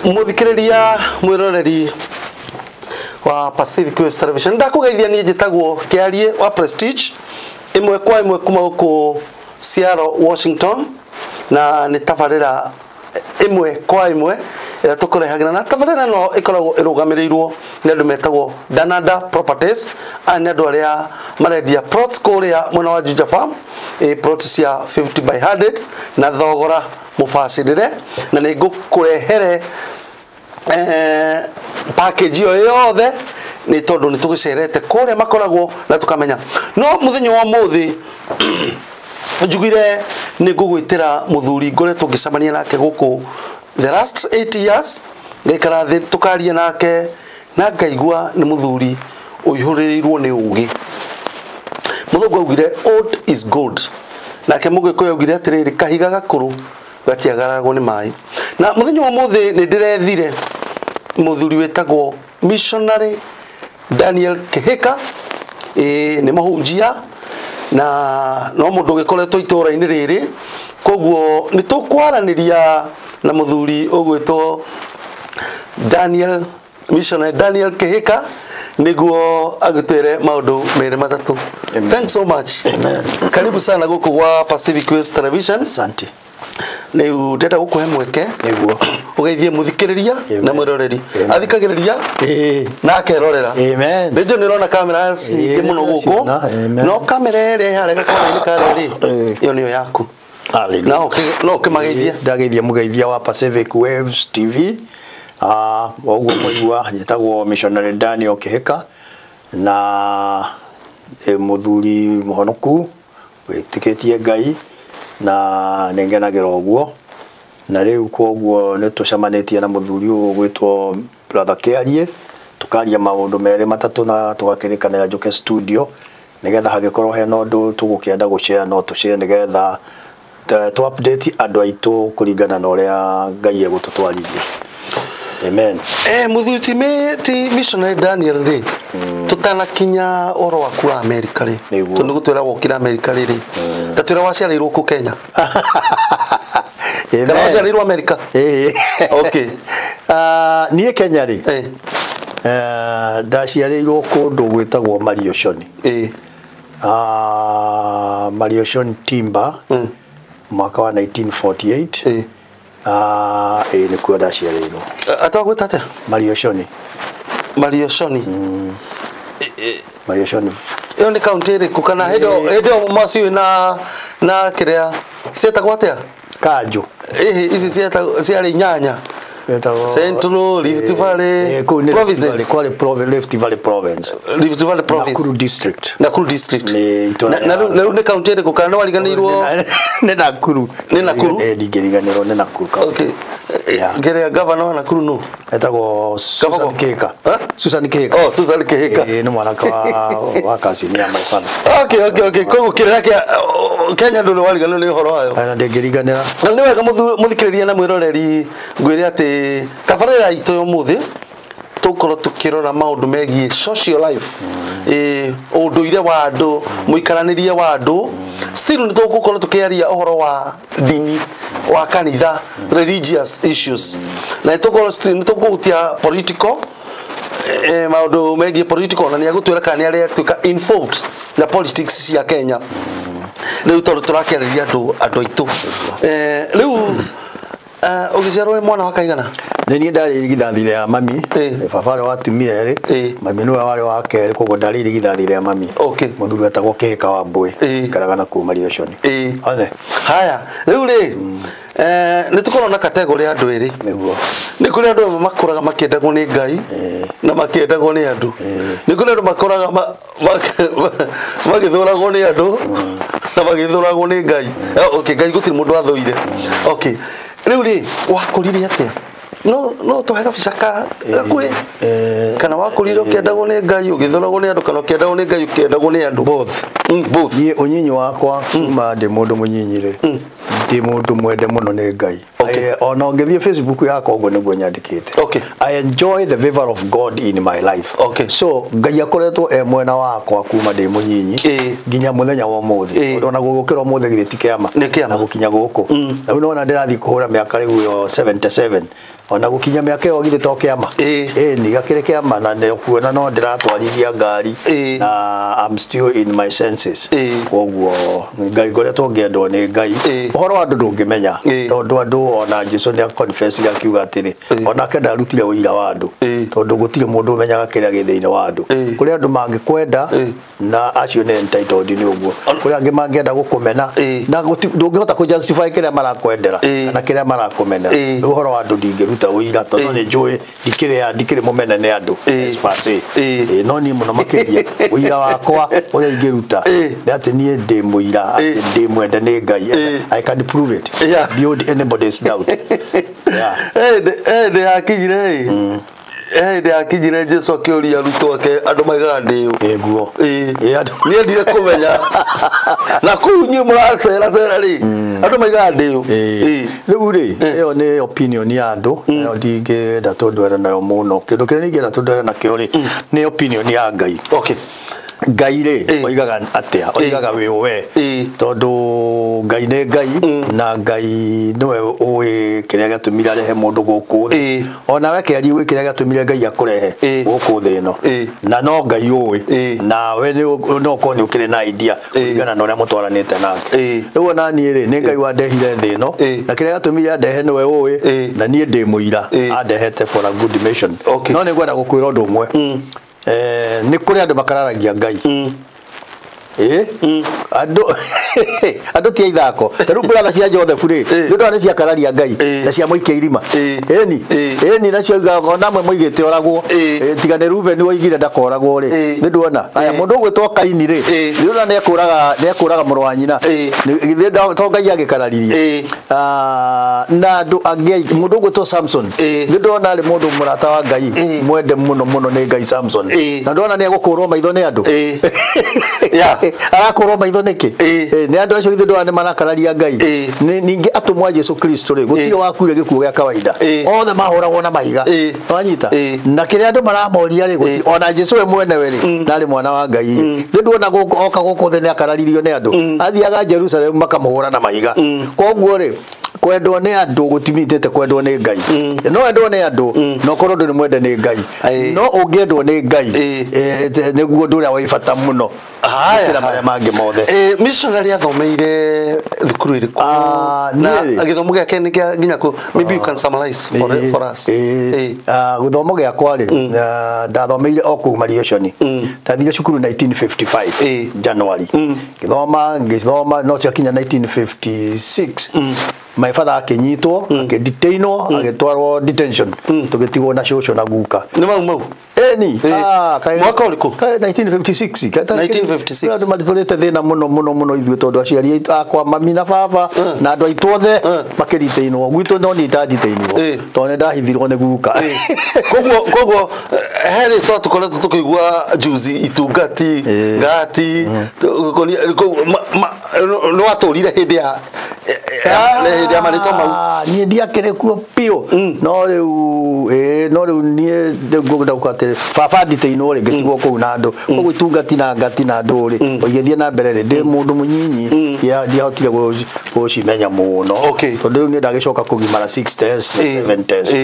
Muthikiriria mwiroreri wa Pacific Waves Television, ndakugeithia. Niĩ njĩtagwo Kĩarie wa Prestige, ĩmwe kwa ĩmwe kuma gũkũ Seattle, Washington, na nĩ tabarĩra ĩmwe kwa ĩmwe ĩrĩa tũkũrehagĩra, na tabarĩra ĩno ĩkoragwo ĩrũgamĩrĩirwo nĩ andũ metagwo Danada Properties. Aya nĩ andũ arĩa marendia plots kũrĩa mwena wa Juja Farm, plots cia 50 by 100 na thogora mũbacĩrĩre, na nĩ ngũkũrehere package ĩyo yothe nĩ tondũ nĩ tũgĩcerete kũrĩa makoragwo na tũkamenya. No mũthenya wa ũmũthĩ njugire nĩ ngũgwĩtĩra mũthuri ngoretwo ngĩcemania nake gũkũ the last 8 years, ngaikara thĩ tũkaria nake na ngaigua nĩ mũthuri ũihũrĩrĩirwo nĩ ũgĩ. Mũthũngũ augire, "Old is gold," nake mũgĩkũyũ augire atĩrĩrĩ, "Kahiga gakũrũ gatiagaragwo nĩ maĩ." Na mũthenya wa ũmũthĩ nĩ ndĩrethire mũthuri wĩtagwo Missionary Daniel Kihika. Ĩĩ, nĩ mũhunjia na no mũndũ ũgĩkoretwo itũũra-inĩ rĩrĩ, koguo nĩ tũkwaranĩria na mũthuri ũgwĩtwo Daniel, Missionary Daniel Kihika, nĩguo agĩtwĩre maũndũ merĩ matatũ. Amen. Thanks so much. Amen. Karibu sana gũkũ gwa Pacific Waves Television. Asante. Rĩu ndĩrenda gũkũhe mweke Nĩguo. ũgeithie mũthikĩrĩria Amen. na mwĩroreri. Amen. Athikagĩrĩria na akerorera. Amen. Nĩ njũĩ nĩ ũrona kamera nyingĩ mũno gũkũ, ndĩraciona, amen. no kamera ĩrĩa ĩharĩa gakona-inĩ karĩa rĩ, ĩyo nĩyo yaku. Hallelujah. No ũkĩmageithie. Ndageithia mũgeithia wa Pacific Waves TV. Ũguo mwaigua, njĩtagwo Missionary Daniel Kihika na mũthuri mũhonoku wĩtĩkĩtie Ngai, na nĩngenagĩra ũguo. Na rĩu koguo nĩ tũcemanĩtie na mũthuri ũyũ ũgwĩtwo Brother Kĩarie, tũkaria maũndũ merĩ matatũ na tũgakĩrĩkanĩra njũke studio nĩgetha hangĩkorwo hena ũndũ tũgũkĩenda gũshare, no tũshare nĩgetha tũ update andũ aitũ kũringana na ũrĩa Ngai egũtũtwarithia. Amen. Mũthuri ti Missionary Daniel rĩ, tũtanakinya ũhoro waku wa Amerika rĩ, Nĩguo. tondũ gũtwĩra wokire Amerika rĩ, ta twĩra waciarĩirwo kũ Kenya kana waciarĩirwo Amerika? Ĩĩ. Okay. Ah, niĩ Kenya rĩ, ndaciarĩirwo kũndũ gwĩtagwo Marioshoni. Ah, Marioshoni Timba, mwaka wa 1948. Ah, ĩĩ, nĩkuo ndaciarĩirwo. Atwagwĩta atĩa? Marioshoni. Marioshoni. Marioshoni. Ĩyo nĩ kaunti ĩrĩkũ, kana hĩndĩ ĩyo mwaciũĩ na kĩrĩa cietagwo atĩa? Kanjũ. Ĩhĩ, ici cietagwo ciarĩ inyanya. Wetagwo Central, Rift Valley, kũu nĩ Rift provinces. Valley, kwarĩ Rift Valley Province. Rift Valley Province. Nakuru District. Nakuru District. Nĩ itũũra Na rĩu nĩ kaunti ĩrĩkũ, kana nĩ wariganĩirwo? Nĩ Nakuru. Nĩ Nakuru? Eh, ndingĩriganĩrwo, nĩ Nakuru county. Okay. Yeah. Ngerea gavana wa Nakuru nũ? Etagwo Susan Gavana. Kihika. Eh? Susan Kihika. Oh, Susan Kihika. Ĩĩ, nĩ mwanake wa cousin ya my father. Okay. Koguo kĩrĩra kĩa Kenya ndũrĩ wariganĩrwo nĩ ũhoro wayo. Na ndingĩriganĩra. Na nĩ wega, mũthikĩrĩria na mwĩroreri, ngwĩre atĩ tabarĩra itũ ya ũmũthĩ tũkorwo tũkĩrora maũndũ megiĩ social life, ũndũire wa andũ, mũikaranĩrie wa andũ. Still nĩ tũgũkorwo tũkĩaria ũhoro wa ndini, wa kanitha, religious issues, na nĩ tũgũkorwo still nĩ tũkũhutia political, maũndũ megiĩ political, na nĩ agũtwĩra kana nĩ arĩa involved na politics cia Kenya rĩu, tondũ tũrakĩarĩria andũ aitũ. Rĩu ũgĩciarwo wĩ mwana wa kaigana? Nĩ niĩ ndarĩ irigithathi rĩa mami. Baba arĩ wa atumia erĩ. Mami nĩwe warĩ wa kerĩ, koguo ndarĩ irigithathi rĩa mami. Mũthuri etagwo Kĩhĩka wa Mbũĩ. Ikaraga na kũu Marioshoni. Othe. Haya, rĩu rĩ, nĩ tũkorwo na category ya andũ erĩ. Nĩguo. Nĩ kũrĩ andũ amwe makũraga makĩendagwo nĩ Ngai na makĩendagwo nĩ andũ. Nĩ kũrĩ andũ makũraga magĩthũragwo nĩ andũ na magĩthũragwo nĩ Ngai. Okay, Ngai gũtirĩ mũndũ athũire. Okay, rĩu rĩ, wakũrire atĩa? No tũhe gabica ka gakuhĩ, kana wakũrire ũkĩendagwo nĩ Ngai, ũgĩthũragwo nĩ andũ, kana ũkĩendagwo nĩ Ngai, ũkĩendagwo nĩ andũ? Both. Both. Niĩ ũnyinyi wakwa, kuma ndĩ mũndũ mũnyinyi rĩ, ndĩ mũndũ mwende mũno nĩ Ngai. Ona ũngĩthiĩ Facebook yakwa, ũguo nĩguo nyandĩkĩte. I enjoy the favor of God in my life. So Ngai akoretwo e mwena wakwa kuma ndĩ mũnyinyi nginya mũthenya wa ũmũthĩ. Tondũ ona gũgũkĩra ũmũthĩ githĩ ti kĩama? Nĩ kĩama. Na gũkinya gũkũ na rĩu nĩwona ndĩrathiĩ kũhũra mĩaka rĩu yo 77. Ona gukinya miaka ĩyo githĩ to kĩama. Ni gakĩrĩ kĩama na nĩ kuona no ndĩratwarithia ngari na I'm still in my senses. Koguo Ngai ngoretwo ngĩendwo nĩ Ngai. Ũhoro wa andũ ndũngĩmenya tondũ andũ ona Jesu nĩ confess akiuga atĩrĩ onake ndarutire ũira wa andũ tondũ gũtirĩ mũndũ ũmenyaga kĩrĩa gĩ thĩinĩ wa andũ. Kũrĩ andũ mangĩkwenda na acio nĩ entitled nĩ ũguo. Kũrĩ angĩ mangĩenda gũkũmena na ndũngĩhota kũ justify kĩrĩa marakwendera kana kĩrĩa marakũmena. Ũhoro wa andũ ndingĩruta ũira tondũ nĩ njũĩ ndikĩrĩ mũmene nĩ andũ as per se. No niĩ mũno makĩria ũira wakwa ũrĩa ingĩruta nĩ atĩ niĩ ndĩ mũira atĩ ndĩ mwende nĩ Ngai. I can prove it beyond anybody's doubt. Ndĩ yakinyire Jesu akĩũria arutwo ake andũ maigaga ndĩ ũ. Guo. Niĩ ndire kũmenya na kũu inyuĩ mũraceracera rĩ andũ maigaga ndĩ ũ. Rĩu rĩ ĩyo nĩ opinion ya andũ nayo ndingĩenda tũndwere nayo mũno. Kĩndũ kĩrĩa ingĩenda tũndwere nakĩo rĩ nĩ opinion ya Ngai. Okay. Ngai rĩ oigaga atĩa? Oigaga wĩ we tondũ Ngai nĩ Ngai na Ngai nĩwe ũĩ kĩrĩa gĩatũmire arehe mũndũ gũkũ thĩ. Ona we kĩaria ũĩ kĩrĩa gĩatũmire Ngai akũrehe gũkũ thĩ ĩno na no Ngai ũĩ nawe no ũkorwo nĩ ũkĩrĩ na idea kũringana na ũrĩa mũtwaranĩte nake. Rĩu ona niĩ rĩ nĩ Ngai wandehire thĩ ĩno na kĩrĩa gĩatũmire andehe nĩwe ũĩ na niĩ ndĩ mũira andehete for a good mission. No nĩ ngwenda gũkwĩra ũndũ ũmwe. Nĩ kũrĩ andũ makararagia Ngai. Andũ ti ithako. Ta rĩu brother cia Joseph rĩ nĩ ũndũ wa nĩ ciakararia Ngai na ciamũikia irima. Ĩni nacio ona amwe moigĩte oragwo. Tiga nĩ Reuben woigire ndakoragwo rĩ nĩ nduona. Aya mũndũ ũgwĩtwo Kaini rĩ nĩ ũrona nĩekũraga mũrũ wa nyina. Githĩ to Ngai agĩkararirie. Na andũ angĩ mũndũ ũgwĩtwo Samson nĩ ndona arĩ mũndũ mũrata wa Ngai mwende mũno mũno nĩ Ngai Samson. Na ndona nĩ egũkũrwo maitho nĩ andũ. Arakorwo maitho nĩkĩ? Nĩ andũ acio githĩ ndona nĩ marakararia Ngai. Ningĩ atũmwo a Jesu Kristo rĩ gũtirĩ wakuire gĩkuũ gĩa kawaida. Othe mahũragwo na mahiga. Wanyita? Na kĩrĩa andũ maramoria rĩ gũtirĩ ona Jesu we mwenewe rĩ ndarĩ mwana wa Ngai. Nĩ nduona oka gũkũ thĩ nĩ akararirio nĩ andũ. Athiaga Jerusalem makamũhũra na mahiga. Koguo rĩ kwendwo nĩ andũ gũtimitĩte kwendwo nĩ Ngai. No wendwo nĩ andũ no korwo ndũrĩ mwende nĩ Ngai. No ũngĩendwo nĩ Ngai nĩguo ũndũ ũrĩa wĩ bata mũno. Haya marĩa mangĩ mothe. Missionary athomeire thukuru ĩrĩkũ? Na gĩthomo gĩake nĩ kĩa nginya kũ? Maybe you can summarize for us. Gĩthomo gĩakwa rĩ ndathomeire o kũu Marioconi. Ndathire cukuru 1955 January. Ngĩthoma no ciakinya 1956 my father akĩnyitwo akĩdetainwo agĩtwarwo detention tũgĩtigwo na cũcũ na guka. Nĩ mau mau? Eni. Mwaka ũrĩkũ? 1956. 1956. Andũ matũrĩte thĩna mũno mũno mũno ithuĩ tondũ aciari akwa mami na baba na andũ aitũ othe makĩritainwo. Gwitũ no niĩ ndaditainirwo tondũ nĩ ndahithirwo nĩ guka. Koguo he rĩtwa tũkoretwo tũkĩigua juzi itungati ngati nĩ watũrire hĩndĩ ya marĩtwa mau? Niĩ ndiakĩrĩ kuo biũ no rĩu no rĩu niĩ ngwenda kuga atĩrĩ baba nditainwo rĩ ngĩtigwo kũu na andũ koguo itungati na ngati na andũ rĩ ũgĩthiĩ na mbere rĩ ndĩ mũndũ mũnyinyi ndiahotire gũcimenya mũno tondũ rĩu niĩ ndagĩcoka kũgimara 6 test 7 test.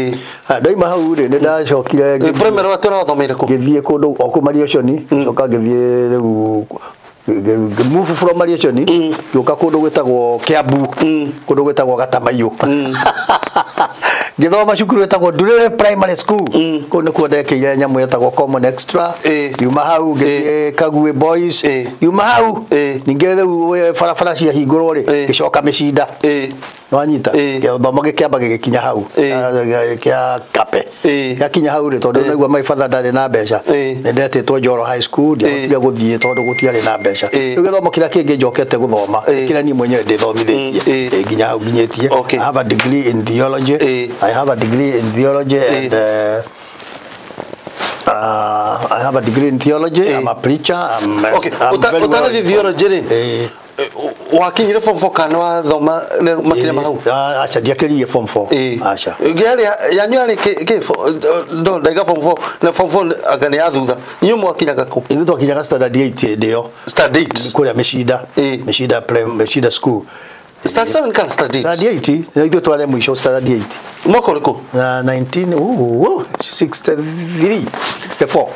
Ndaima hau rĩ nĩ ndacokire primary watũra wathomeire kũ? Ngĩthiĩ kũndũ o kũu Marioconi coka ngĩthiĩ rĩu move from Marioconi ngĩũka kũndũ gwĩtagwo Kiambu kũndũ gwĩtagwo Gatamaiyũ. Ngĩthoma cukuru ĩtagwo Ndurere Primary School. Kũu nĩkuo ndekĩire nyamũ ĩtagwo Common Extra. Ngiuma hau ngĩthiĩ Kagwe Boys. Ngiuma hau ningĩ rĩu barabara ciahingũrwo rĩ ngĩcoka Mĩcinda. Nĩwanyita? Gĩthomo gĩkĩamba gĩgĩkinya hau kĩa Kape. Gĩakinya hau rĩ tondũ naigua my father ndarĩ na mbeca nĩ ndetĩtwo Njoro High School ndiahotire gũthiĩ tondũ gũtiarĩ na mbeca. Rĩu gĩthomo kĩrĩa kĩngĩ njokete gũthoma kĩrĩa niĩ mwenyewe ndĩthomithĩtie nginya hau nginyĩtie. I have a degree in theology. I have a degree in theology and I have a degree in theology. I'm a preacher. I'm very well. Theology rĩ wakinyire form 4 kana wathoma makĩria ma hau? Aca ndiakĩririe form 4. Aca. Yanyu yarĩ kĩ no ndaiga form 4 na form 4 anga nĩ ya thutha. Inyuĩ mwakinyaga kũ? Ithuĩ twakinyaga standard 8 hĩndĩ ĩyo. Standard 8 kũrĩa Mĩcinda. Mĩcinda Mĩcinda school. Standard 7 kana standard 8? Standard 8 na ithuĩ twarĩ mũico standard 8. Mwaka ũrĩkũ? Na 1963 64.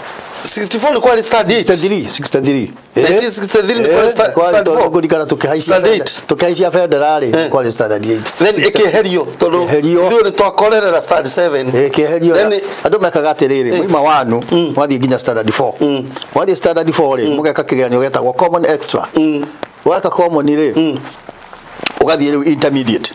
64 nĩ kwarĩ standard 8. 63 63. 1963 nĩ kwarĩ standard 4. Ngũririkana tũkĩhaicia bendera rĩ, kwarĩ standard 8. Then ĩkĩeherio tondũ ithuĩ nĩ twakorerera standard 7. Ĩkĩeherio. Andũ mekaga atĩrĩrĩ, mwaima wanu mwathiĩ nginya standard 4. Mwathiĩ standard 4 rĩ, mũgeka kĩgeranio gĩtagwo common extra. Weka common rĩ, ũgathiĩ rĩu intermediate.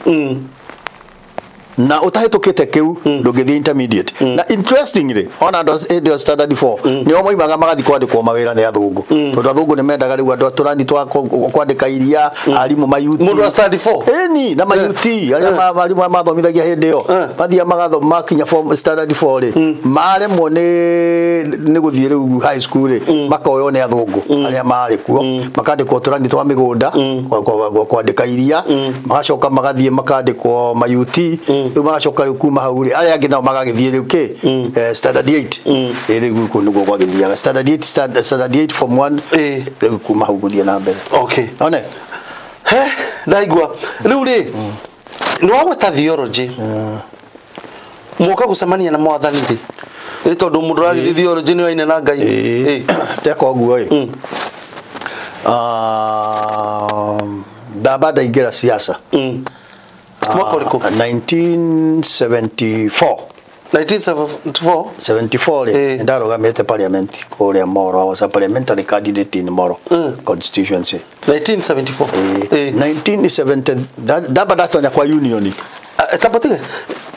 Na utahĩtũkĩte kĩu ndũngĩthiĩ intermediate. Na interestingly ona andũ hĩndĩ ĩyo standard 4 nĩo moimaga magathiĩ kwandĩkwo mawĩra nĩ athũngũ, tondũ athũngũ nĩ mendaga rĩu andũ atũrani twa kwandĩka iria arimũ mayuti. Mũndũ wa standard 4 ĩni na mayuti arĩa arimũ mathomithagia hĩndĩ ĩyo mathiaga magathoma makinya form standard 4 rĩ, maremwo nĩ gũthiĩ rĩu high school rĩ, makoywo nĩ athũngũ arĩa marĩ kuo, makandĩkwo tũrani twa mĩgũnda kwandĩka iria, magacoka magathiĩ makandĩkwo mayuti. Rĩu magacoka rĩu kuma hau rĩ, arĩa angĩ nao magagĩthiĩ rĩu kĩ standard 8. Rĩu kũu nĩguo gwagĩthiaga standard 8, standard 8 form 1, rĩu kuma hau gũthiĩ na mbere. Okay. One he ndaigua rĩu rĩ, nĩ wagweta theology mwoka gũcemania na mwathani rĩ, ĩ tondũ mũndũ ũragĩthiĩ theology nĩ oaine na Ngai. Teka ũguo ĩ, ndamba ndaingĩra siasa Mwaka ũrĩkũ? 1974. 1974? 74 rĩ, nĩndarũgamĩte parliament kũrĩa Moro. I was a parliamentary candidate in Moro constituency. 1974. 1970 ndamba ndatonya kwa union. Tamba tige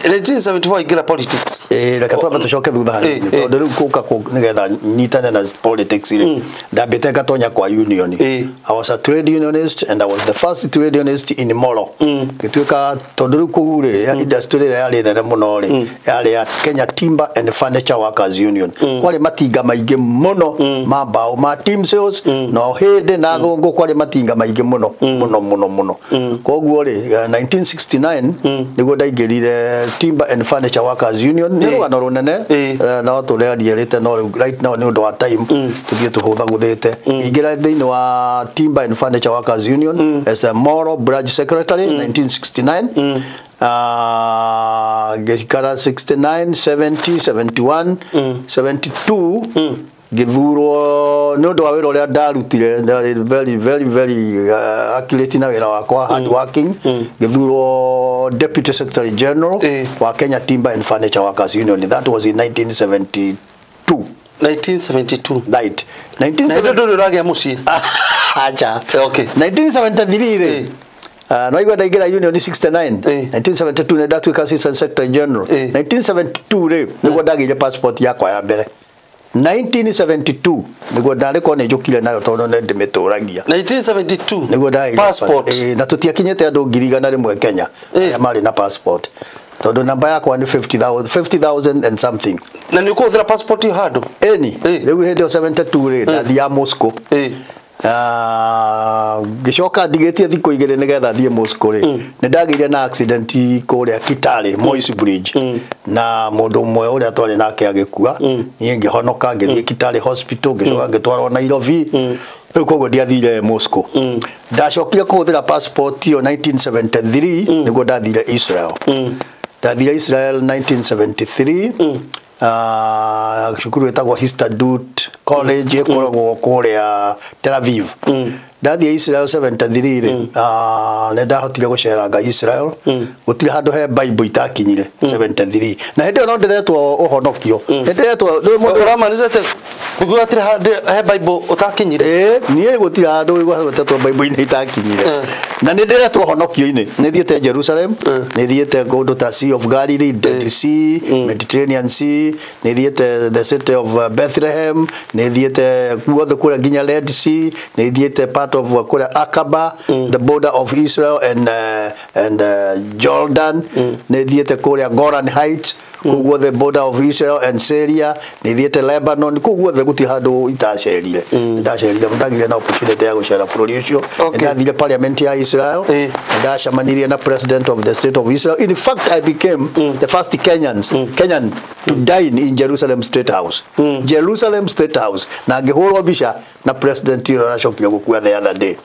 1974 ingĩra politics. Reke twambe tũcoke thutha hanini, tondũ rĩu kũka nĩgetha nyitane na politics rĩ, ndambĩte ngatonya kwa union. I was a trade unionist and I was the first trade unionist in Moro. Ngĩtuĩka tondũ rĩu kũu rĩ, industry ĩrĩa yarĩ nene mũno rĩ, yarĩ ya Kenya Timber and Furniture Workers Union. Kwarĩ matinga maingĩ mũno ma mbaũ ma team sales, na hĩndĩ na thũngũ kwarĩ matinga maingĩ mũno mũno mũno mũno. Koguo rĩ, 1969 nĩguo ndaingĩrire Timber and Furniture Workers Union. Nĩ rũgano rũnene no tũrĩarĩte, no rĩu right now nĩ ũndũ wa time tũthiĩ tũhũthagũthĩte. Ingĩra thĩinĩ wa Timber and Furniture Workers Union as a Moro branch secretary 1969. Ngĩikara 69 70 71 72 ngĩthurwo nĩ ũndũ wa wĩra ũrĩa ndarutire, ndarĩ very very very accurate na wĩra wakwa, hard working. Ngĩthurwo deputy secretary general wa Kenya Timber and Furniture Workers Union. That was in 1972. 1972. Right. 1972 ndũrĩ ũragĩa mũciĩ? Acha. Okay. 1973 rĩ, no igua ndaingĩra union 69. 1972 nĩ ndatuĩka assistant secretary general. 1972 rĩ, nĩguo ndagĩire passport yakwa ya mbere. 1972 nĩguo ndarĩ korwo nĩ njũkire nayo tondũ nĩ ndĩmĩtũragia. 1972 nĩguo ndagĩire passport. Na tũtiakinyĩte andũ 100,000 Kenya arĩa marĩ na passport, tondũ namba yakwa nĩ 50,000 and something. Na nĩ ũkũhũthĩra passport ĩyo handũ? Ĩni rĩu hĩndĩ ĩyo 72 rĩ, ndathiaga Moscow. Ngĩcoka ndigĩtie thikũ igĩrĩ nĩgetha thiĩ Moscow rĩ, nĩ ndagĩire na accident kũrĩa Kitale, Moi's Bridge, na mũndũ ũmwe ũrĩa twarĩ nake agĩkua. Niĩ ngĩhonoka ngĩthiĩ Kitale hospital, ngĩcoka ngĩtwarwo Nairobi. Rĩu koguo ndiathire Moscow. Ndacokire kũhũthĩra passport ĩyo 1973 nĩguo ndathire Israel. Ndathire Israel 1973, cukuru ĩtagwo Histadrut College ĩkoragwo kũrĩa Tel Aviv. Ndathiĩ Israel 73 rĩ, nĩ ndahotire gũceranga Israel. Gũtirĩ handũ he Bible itakinyire 73. Na hĩndĩ ĩyo no ndĩretwo ũhonokio. Nĩ ndĩretwo Ũramaanisha atĩ nĩguo hatirĩ handũ he Bible ũtakinyire? Niĩ gũtirĩ handũ gwetwo Bible-inĩ itakinyire. Na nĩ ndĩretwo ũhonokio-inĩ. Nĩ thiĩte Jerusalem, nĩ thiĩte kũndũ ta Sea of Galilee, Dead Sea, Mediterranean Sea, nĩ thiĩte the city of Bethlehem, nĩ thiĩte guothe kũrĩa nginya Red Sea, nĩ thiĩte part of kũrĩa Aqaba, the border of Israel and Jordan, nĩ thiĩte kũrĩa Golan Heights, kũu guothe border of Israel and Syria, nĩ thiĩte Lebanon, kũu guothe Guti handu itacerire. Ndacerire ndagire na opportunity ya gucera bururi ucio. Ndathire parliament ya Israel. Ndacemanirie na president of the state of Israel. In fact, I became the first Kenyan to dine in Jerusalem State House. Jerusalem State House na ngihurwo mbica na president ĩyo aracokire gukua the other day.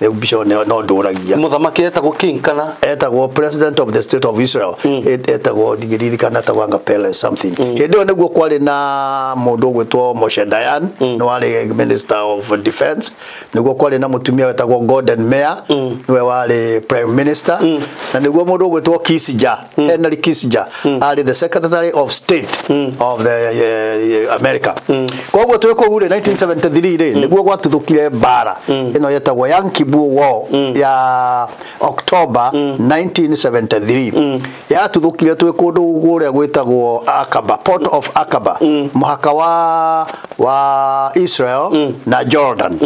Rĩu mbica no ndũragia. Muthamaki etagwo king kana etagwo president of the state of Israel. Etagwo ndigĩririkana etagwo anga Peles something. Hĩndĩ ĩyo nĩguo kwarĩ na mũndũ ũgwĩtwo Moshe Dayan, nĩ warĩ minister of defense. Nĩguo kwarĩ na mũtumia wetagwo Gordon Meir, nĩwe warĩ prime minister. Na nĩguo mũndũ ũgwĩtwo Kissinger, Henry Kissinger, arĩ the secretary of state of the America. Koguo twĩ kũu rĩ 1973 rĩ nĩguo gwatuthũkire mbara ĩno yetagwo Yom Kippur War ya October 1973. Yatuthũkire twĩ kũndũ kũrĩa gwĩtagwo Aqaba, Port of Aqaba, mũhaka wa Israel na Jordan.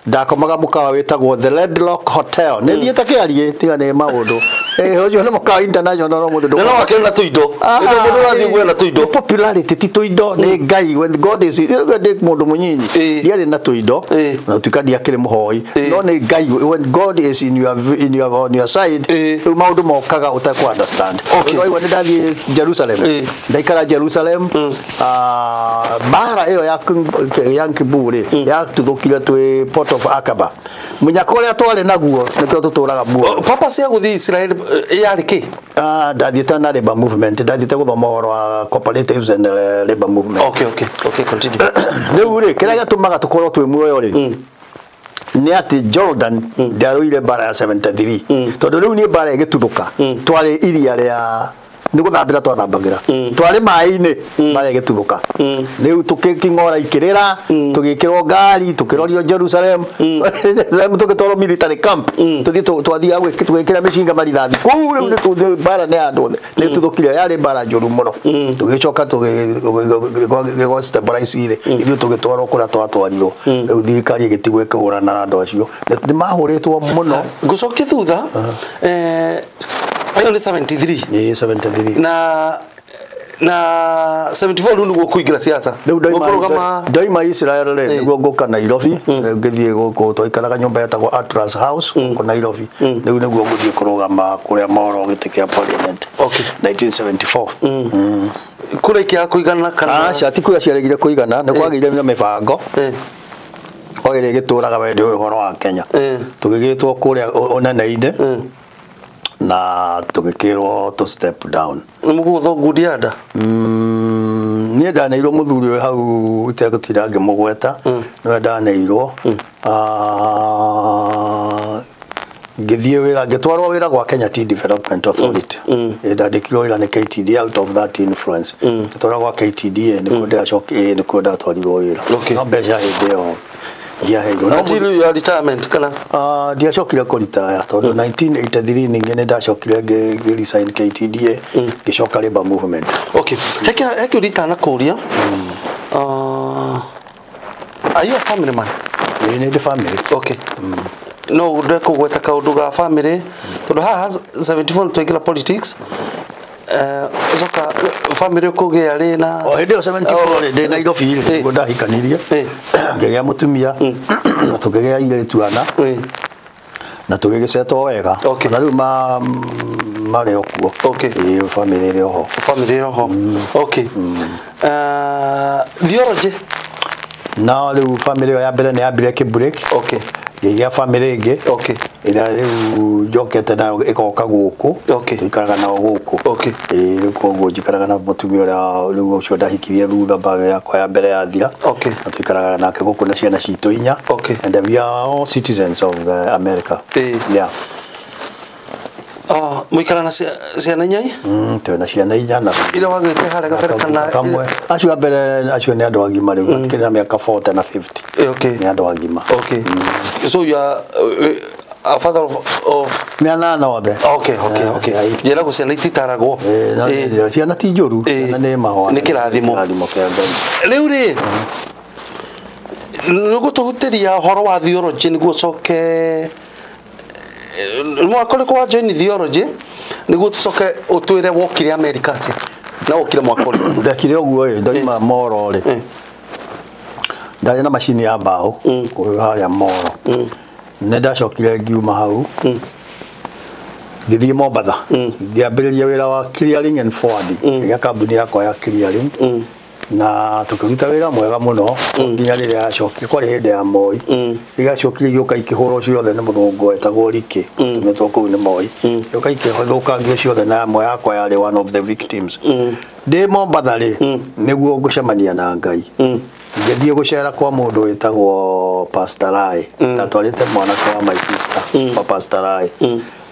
Ndakomaga mũkawa wĩtagwo The Red Rock Hotel. Nĩ thiĩte kĩarie tiga nĩ maũndũ. Ũcio nĩ mũkawa international no mũndũ no wakĩrĩ na tũindo. Mũndũ ũrathiĩ guoya na tũindo. Popularity ti tũindo nĩ Ngai. When God is ndĩ mũndũ mũnyinyi ndiarĩ na tũindo na tuika ndiakĩrĩ mũhoi no nĩ Ngai. When God is in your on your side rĩu maũndũ mokaga ũtekũ understand. Waigua nĩ ndathiĩ Jerusalem, ndaikara Jerusalem. Mbara ĩyo ya Yom Kippur rĩ yatuthũkire twĩ Port of Aqaba. Mũnyaka ũrĩa twarĩ naguo nĩkĩo tũtũraga muoyo. Purpose ya gũthiĩ Israel yarĩ kĩ? Ndathiĩte na labor movement, ndathiĩte gũthoma ũhoro wa cooperatives and labor movement. Okay, continue. Rĩu rĩ kĩrĩa gĩtũmaga tũkorwo twĩ muoyo rĩ nĩ atĩ Jordan ndĩarũire mbara ya 73 tondũ rĩu niĩ mbara ĩgĩtuthũka twarĩ iria rĩa nĩ gũthambĩra twathambagĩra twarĩ maĩ-inĩ mbara ĩgĩtuthũka rĩu tũkĩng'ora ikĩrĩra tũgĩkĩrwo ngari tũkĩrorio Jerusalem tũgĩtwarwo military camp tũthiĩ twathiaga tũgĩkĩra mĩcinga marithathi kũu rĩu mbara nĩ andũ othe nĩ tuthũkire yarĩ mbara njũru mũno tũgĩcoka tũgĩgwa stabilize rĩ ithuĩ tũgĩtwarwo kũrĩa twatwarirwo rĩu thirikari ĩgĩtigwo ĩkĩhũrana na andũ acio nĩ mahũrĩtwo mũno. Ngũcokie thutha ayo ni 73. Ni 73. Na 74 rĩu nĩguo kũingĩra siasa. Rĩu ndaima Israel rĩ nĩguo ngũka Nairobi ngĩthiĩ gũkũ twaikaraga nyũmba yetagwo Atlas House gũkũ Nairobi. Rĩu nĩguo ngũthiĩ kũrũgama kũrĩa Moro gĩtĩ kĩa parliament. 1974. Kũrĩa ikĩaga kũigana kana? Aca ti kũrĩa ciaregire kũigana nĩ kwagĩire na mĩbango. O ĩrĩa ĩgĩtũraga wende ũhoro wa Kenya. Tũgĩgĩtwo kũrĩa ũnene-inĩ. Na tũgĩkĩrwo to step down. Mũgũthwo ngundi ya nda? Niĩ ndaneirwo mũthuri ũyũ hau itegũtinda ngĩmũgweta nĩwe ndaneirwo. Ngĩthiĩ wĩra ngĩtwarwo wĩra gwa Kenya Tea Development Authority. Ndandĩkirwo wĩra nĩ KTDA out of that influence. Ngĩtwarwo gwa KTDA nĩkuo ndĩracokire nĩkuo ndatwarirwo wĩra. No mbeca hĩndĩ ĩyo ndiaheirwo. Until your retirement kana? Ndiacokire kũritaya tondũ 1983 ningĩ nĩ ndacokire ngĩ resign KTDA ngĩcoka labor movement. Okay. Heke ũritanakũria. Are you a family man? Nĩ ndĩ family. Okay. No ndekũgweta kaũndũ ga family tondũ haha 74 twaingĩra politics. Coka family kũgĩa rĩ na o hĩndĩ ĩyo 74 rĩ ndĩ Nairobi rĩ nĩguo ndahikanirie ngĩgĩa mũtumia na tũkĩgĩa airĩtu ana na tũgĩgĩcetwo wega na rĩu marĩ o kuo. Ĩĩ family ĩrĩ oho. Family ĩrĩ oho. Okay. Theology na rĩu family ĩyo ya mbere nĩ yambire kĩ-break. Okay. Ngĩgĩa family ĩngĩ. Okay. Ĩrĩa rĩu njokete nayo ĩgoka gũkũ. Okay. Tũikaraga nao gũkũ. Okay. Ĩĩ rĩu koguo njikaraga na mũtumia ũrĩa rĩu ũcio ndahikirie thutha family yakwa ya mbere yathira. Okay. Na tũikaraga nake gũkũ na ciana citũ inya. Okay. And we are all citizens of the America. Yeah. Mũikara na ciana inya? Twĩna ciana inya na iria wagĩte harĩa gabere kana kamwe. Acio a mbere acio nĩ andũ agima rĩu matikĩrĩ na mĩaka 40 na 50. Okay. Nĩ andũ agima. Okay. So you are a father of nĩ anana othe. Okay, okay, okay. Njĩra gũ ciana ititaragwo. Ciana ti njũru, ciana nĩ mahũa. Nĩ kĩrathimo. Kĩrathimo kĩa Ngai. Rĩu rĩ nĩgũtũhutĩria ũhoro wa theology nĩguo ũcoke mwaka ũrĩkũ wa join theology nĩguo tũcoke ũtwĩre wokire America atĩa na wokire mwaka ũrĩkũ? Ndekire ũguo ĩ ndoima Moro rĩ Ndarĩ na macini ya mbaũ kũu harĩa Moro. Nĩ ndacokire ngiuma hau, ngĩthiĩ Mombatha, ngĩambĩrĩria wĩra wa clearing and forwarding. Ngĩgĩa kambuni yakwa ya clearing na tũkĩruta wĩra mwega mũno nginya rĩrĩa yacokire, kwarĩ hĩndĩ ya Moi, rĩrĩa yacokire igĩũka ikĩhũrwo ciothe nĩ mũthũngũ wetagwo Rikĩ, tũmĩtwo kũu nĩ Moi, igĩũka ikĩthũkangio ciothe na ĩmwe yakwa yarĩ one of the victims. Ndĩ Mombatha rĩ, nĩguo ngũcemania na Ngai. Ngĩthiĩ gũcera kwa mũndũ wĩtagwo Pastor Rai. Ndatwarĩte mwanake wa my sister kwa Pastor Rai.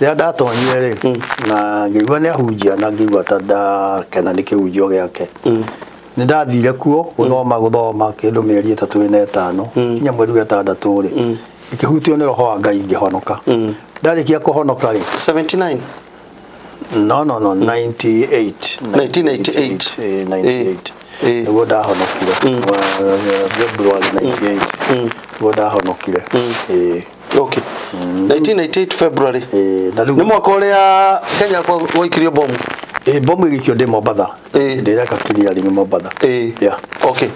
Rĩrĩa ndatonyire rĩ, na ngĩigua nĩ ahunjia, na ngĩigua ta ndakena nĩ kĩhunjio gĩake. Nĩ ndathire kuo gũthoma kĩndũ mĩeri 3 na 5, nginya mweri wa 6 rĩ, ĩkĩhutio nĩ roho wa Ngai, ngĩhonoka. Ndarĩkia kũhonoka rĩ, 79? No, 98. 1988. 98 nĩguo ndahonokire. February 98 nĩguo ndahonokire. Okay, 1998 February. Na rĩu Nĩ mwaka ũrĩa Kenya gwaikirio bomu. Bomu ĩgĩikio ndĩ Mombatha. Ndĩreka clearing Mombatha. Yeah. Okay,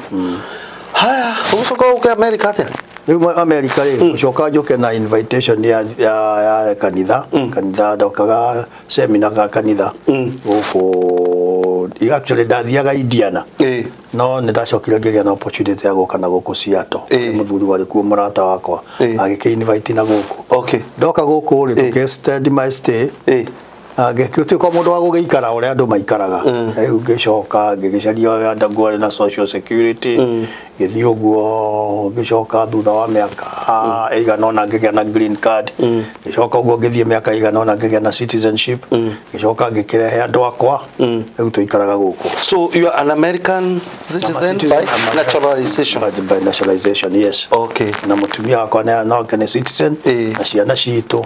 haya, ũgũcoka ũke America atĩa? Rĩu America rĩ, gũcoka njũke na invitation ya kanitha. Ndokaga seminar ga kanitha gũkũ. Actually ndathiaga Indiana, no nĩ ndacokire ngĩgĩa na opportunity ya gũka na gũkũ Seattle. Mũthuri warĩ kuo, mũrata wakwa, agĩkĩ invite na gũkũ. Ndoka gũkũ rĩ, tũkĩ extend my stay. Ngĩtuĩka mũndũ wa gũgĩikara ũrĩa andũ maikaraga. Rĩu ngĩcoka ngĩgĩcaria ndangwarĩ na social security, ngĩthiĩ ũguo, ngĩcoka thutha wa mĩaka ĩigana ũna ngĩgĩa na green card. Ngĩcoka ũguo ngĩthiĩ mĩaka ĩigana ũna ngĩgĩa na citizenship. Ngĩcoka ngĩkĩrehe andũ akwa, rĩu tũikaraga gũkũ. So you are an American citizen by naturalization? By naturalization, yes. Na mũtumia wakwa nake nĩ citizen, na ciana citũ,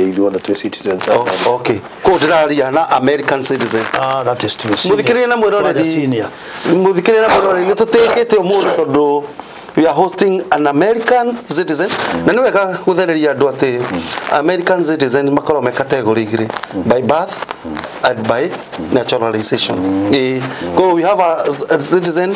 ithuothe twĩ citizens. Okay, koguo ndĩraria na American citizen. Ah, that is true. Mũthikĩrĩria na mwĩroreri, Kwaja senior. Mũthikĩrĩria na mwĩroreri, nĩ tũtĩkĩte ũmũthĩ tondũ we are hosting an American citizen, na nĩ wega gũthereria andũ atĩ American citizen makoragwo me category igĩrĩ, by birth and by naturalization. Koguo we have a citizen,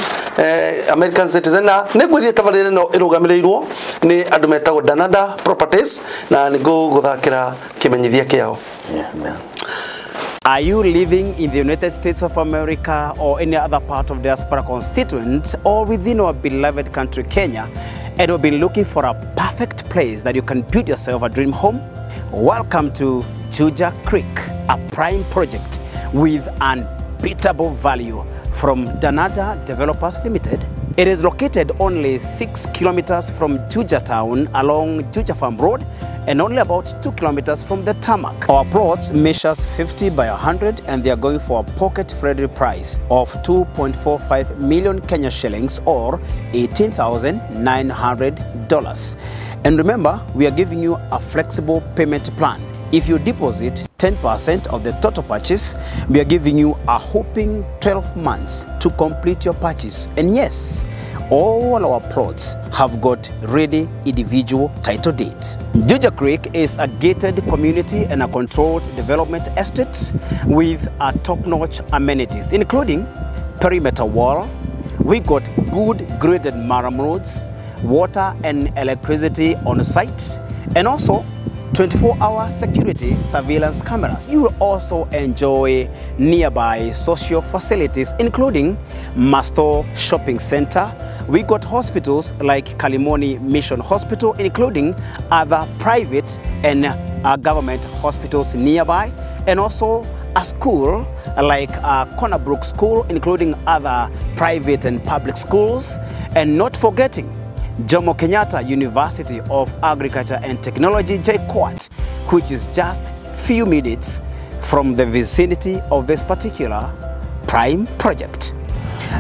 American citizen, na nĩ ngwĩrire tabarĩra ĩno ĩrũgamĩrĩirwo nĩ andũ metagwo Danada Properties, na nĩ ngũgũthakĩra kĩmenyithia kĩao. Yeah, man. Are you living in the United States of America or any other part of diaspora constituent or within our beloved country Kenya, and have been looking for a perfect place that you can build yourself a dream home? Welcome to Juja Creek, a prime project with unbeatable value from Danada Developers Limited. It is located only 6 kilometers from Juja town along Juja Farm Road and only about 2 kilometers from the tarmac. Our plots measures 50 by 100 and they are going for a pocket-friendly price of 2.45 million Kenya shillings or $18,900. And remember, we are giving you a flexible payment plan. If you deposit 10% of the total purchase, we are giving you a whopping 12 months to complete your purchase. And yes, all our plots have got ready individual title deeds. Juja Creek is a gated community and a controlled development estate with a top-notch amenities, including perimeter wall. We got good graded murram roads, water and electricity on site, and also 24-hour security surveillance cameras. You will also enjoy nearby social facilities, including Masto Shopping Center. We got hospitals like Kalimoni Mission Hospital, including other private and government hospitals nearby, and also a school like Cornerbrook School, including other private and public schools, and not forgetting Jomo Kenyatta University of Agriculture and Technology, JKUAT, which is just few minutes from the vicinity of this particular prime project.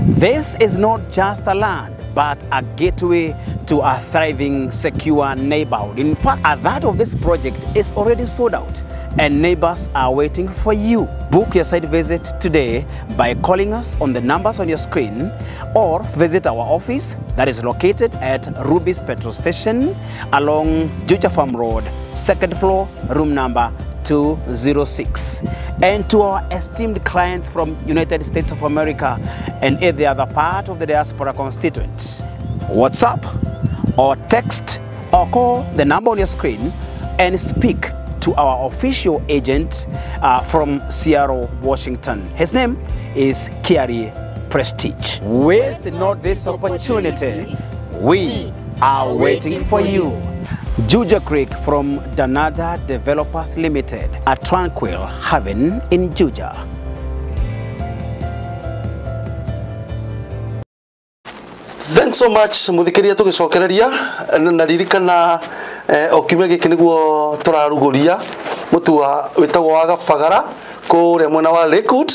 This is not just a land, but a gateway to a thriving, secure neighborhood. In fact, a third of this project is already sold out and neighbors are waiting for you. Book your site visit today by calling us on the numbers on your screen or visit our office that is located at Ruby's Petrol Station along Juja Farm Road, 2nd floor, room number 206. And to our esteemed clients from United States of America and every other part of the diaspora constituent, what's up? or text or call the number on your screen and speak to our official agent from Seattle, Washington. His name is Kiari Prestige. Waste not this opportunity. We are waiting for you. Juja Creek from Danada Developers Limited, a tranquil haven in Juja. Thanks so much muthikiria tugicokereria na ririkana o kiumia giki niguo turaruguria mutu wa witagwo wa Gabagara kuria mwena wa Lakewood